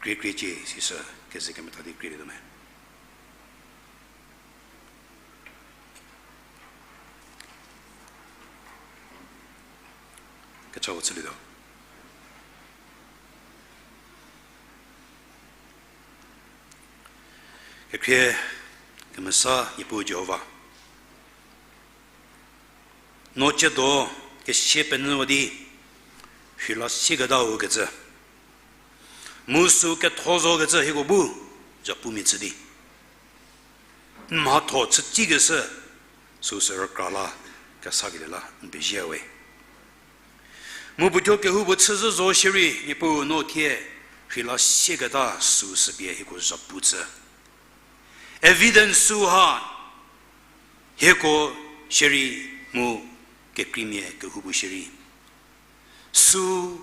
kriekriecie, sisü keze kemetha di krielietuo me. Kechau chülietuo. Kekhrie kemesa Niepuu Jihova, no tsiedo kesia penyüwa di rheila sieketa ükecü, mu sü ketho zokecü hieko bu zhapumia chü di n mhatho chütsikeshü süsü rükra la kesakelie la n pezie we. Mu puothuo kehoupuo chüzhü zo shierei, Niepuu no thie rheila sieketa süsü pie hieko zhapu chü. Evidence süu ha hieko shierei mu kekreimia kehoupuo shierei sü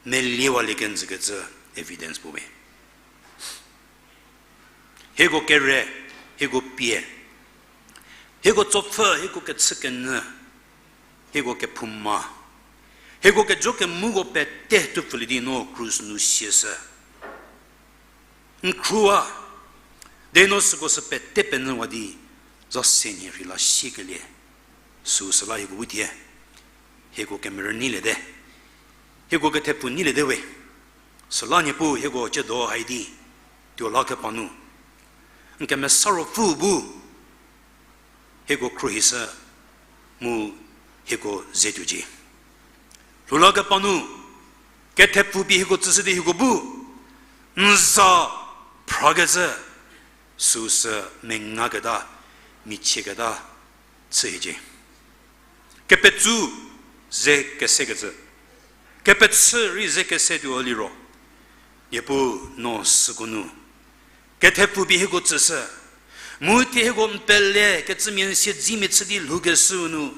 meliewalie kenjükecü evidence puo we. Hieko kere, hieko pie, hieko tsopfü, hieko kechükenyü, hieko kephouma, hieko kejo kemuko pete tupfülie di no krus nu sieshü. N khrua, de no süko sü pete penyüwa di za se nhie rheila siekelie süsü la hieko bu thie hieko kemerü nyiliete, hieko kethepfu nyiliete we. Süla Niepuu hieko tsiedo hai di tuo lakepa nu n Kemesa Ruopfü bu hieko khruohishü mu hieko ze tuocie. Lhoulakepa nu kethepfu pie hieko tsüshü di hieko bu n za phrakecü süsü mengaketa, michieketa chü hiecie. Kepetsou ze kesekecü, kepechü rei ze kese tuo liro, Niepuu no süko nu kethepfu pie hieko tsüshü, mu thie hieko n pele kecümia n siedzemia chü di lhoukeshüu nu,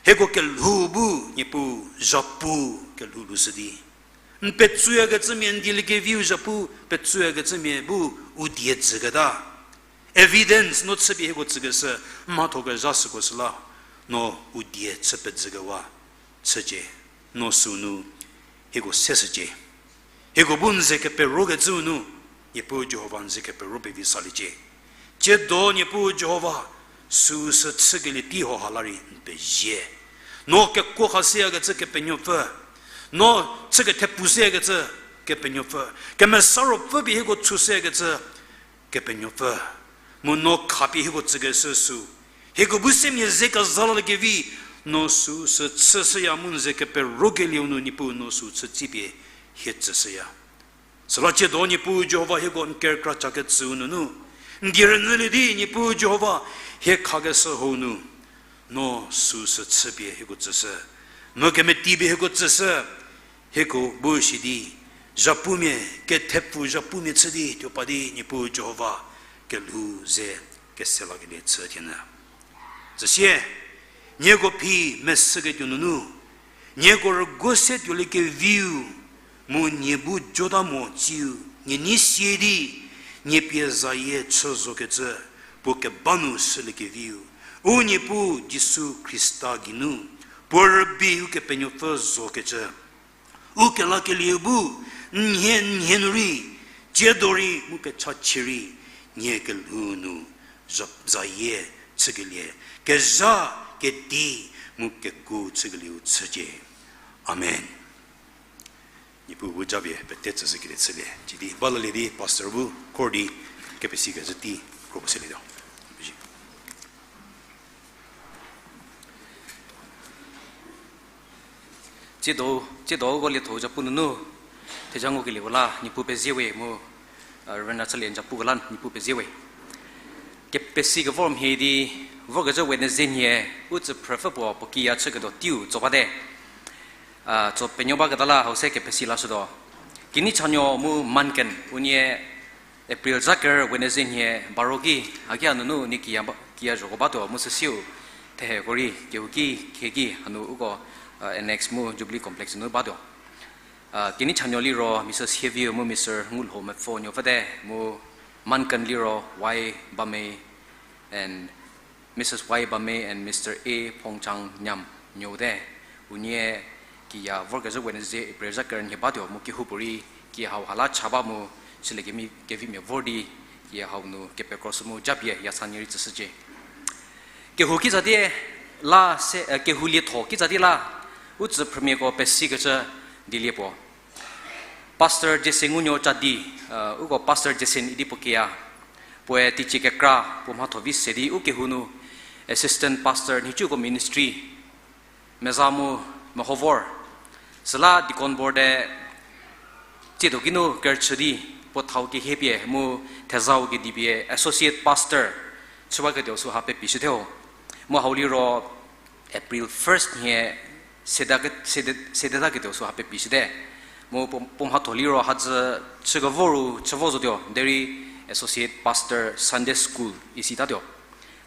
hieko kelhou bu Niepuu zhapu kelhou lhoushü di N petsuyakecümia, n dieliekeviu zhapu petsuyakecümia bu u die jüketa. Evidence no chüpie hieko tsükeshü, n mhatho kezha süko süla, no u die chü pejükewa chücie, no süu nu hieko seshücie. Hieko bu n ze keperokecüu nu, Niepuu Jihova n ze kepero pevi saliecie. Tsiedo Niepuu Jihova, süu sü chükelie tei hau ha la rei n pezie. No kekuo khashüyakecü Kepenuopfü, no chü kethepu shüyakecü Kepenuopfü, Kemesa Ruopfü pie hieko tsu shüyakecü Kepenuopfü, mu no khapie hieko tsükeshü süu, hieko bu semia ze keza laliekevi, no süu sü chüshüya mu n ze keperokelieu nu Niepuu no süu chü tsipie hie tsüshüya. Süla tsiedo Niepuu Jihova hieko n kerükra chakecüu nunu, n die rünyülie di Niepuu Jihova hie khakeshü hau nu, no süu sü chüpie hieko tsüshü, mu kemeti pie hieko tsüshü, hieko bu shi di, zhapumia, kethepfu zhapumia chü di tuo pa di Niepuu Jihova kelhou ze kese lakelie chü thienyü. Süsie, nieko phi mesüketuo nunu, nieko rüguo se tuoliekeviu, mu nie bu jota mo tsiu, nie nei sie di, nie pie zayie chü zokecü, puo keba nu shüliekeviu, u Niepuu Jisu Khrista geinu, puo rübei Ukepenuopfü zokecü, ukelakelieu bu, n nhie n nhie nu rei, tsiedo rei mu kechachie rei, nie kelhou nu, za-, zayie chükelie, kezha, kedi, mu kekuo chükelieu chücie. Amen. Niepuu bu japie pete tsüshükelie chülie. Sidi balalie di pastor bu khor di kepesikecü tei kropuo selietuo. Tsiedo, tsiedo uko lietho zhapu nunu, theja ngukelieko la Niepuu pezie we mu, a, rüna chülie n zhapuko la Niepuu pezie we. Kepesi kevor mhie di, vorkezhü Wednesday nhie, u tsüphrüpfü puo, puo kiya chüketuo teiu tso bate. A, tso penuo baketa la hau se kepesi lashütuo. Kinyi chanuo mu Manken, unie April zha ker Wednesday nhie baro ki, haki hanunu nie kiya ba-, kiya zhoko batuo mu süsiu theheko rei kehouki, khieki hanu uko, a, Annex mu Jubilee Complex nu batuo. A, kinyi chanuo liro Mrs Hieviu mu Mr Ngulho Mepfo nuopfüte mu Manken liro Y Bamei and Mrs Y Bamei and Mr A Phongchang Nyam nuote. Unie kiya vorkezhü Wednesday April zha ker nhie batuo mu kehoupuorei kiya hau ha la cha ba mu chülie kemi-, kevimia vor di kiya hau nu kepekro shü mu japie yasa nie rei tsüshücie. Kehou kitsatie la se, e, kehou lietho kitsatie la, u tsüphrümiako pesikecü dielie puo. Pastor Jason Ngunuo Chadi, e, uko Pastor Jason idi puo kiya, puoe teicie kekra puo mhatho vi se di u kehou nu assistant pastor nhicuko ministry meza mu meho vor. Süla deacon board-e tsiedo kinu kerüchü di puo thau kehiepie mu thezau kedipie associate pastor chüwaketuo süha pepishüte ho. Mu hau liro April first nhie sede, sede, sedetaketuo süha pepishüte. Mu puo, puo mhatho liro hadzü chükevo ru chü vo zotuo, derei associate pastor Sunday school isitatuo.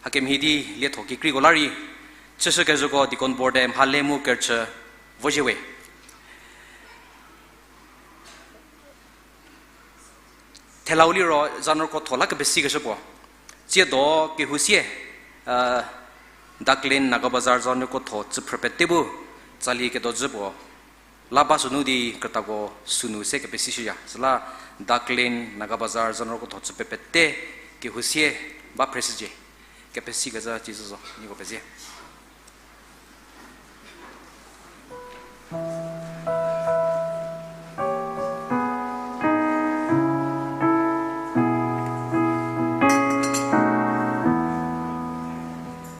Hakemhie di lietho kekreiko la rei chüshükezhüko deacon board-e mhale mu kerüchü vozhie we. Thelau liro zanuoko tho la kepesikeshü puo. Tsiedo kehou sie, a, Daklin Naga Bazar zanuoko tho tsüphrü pete bu tsali kedojü puo la ba sünu di krütako sünu se kepesishüya. Süla Daklin Naga Bazar zanuoko tho tsüphrü pete kehou sie ba phreshücie. Kepesikecü tsizü zo, nieko pezie.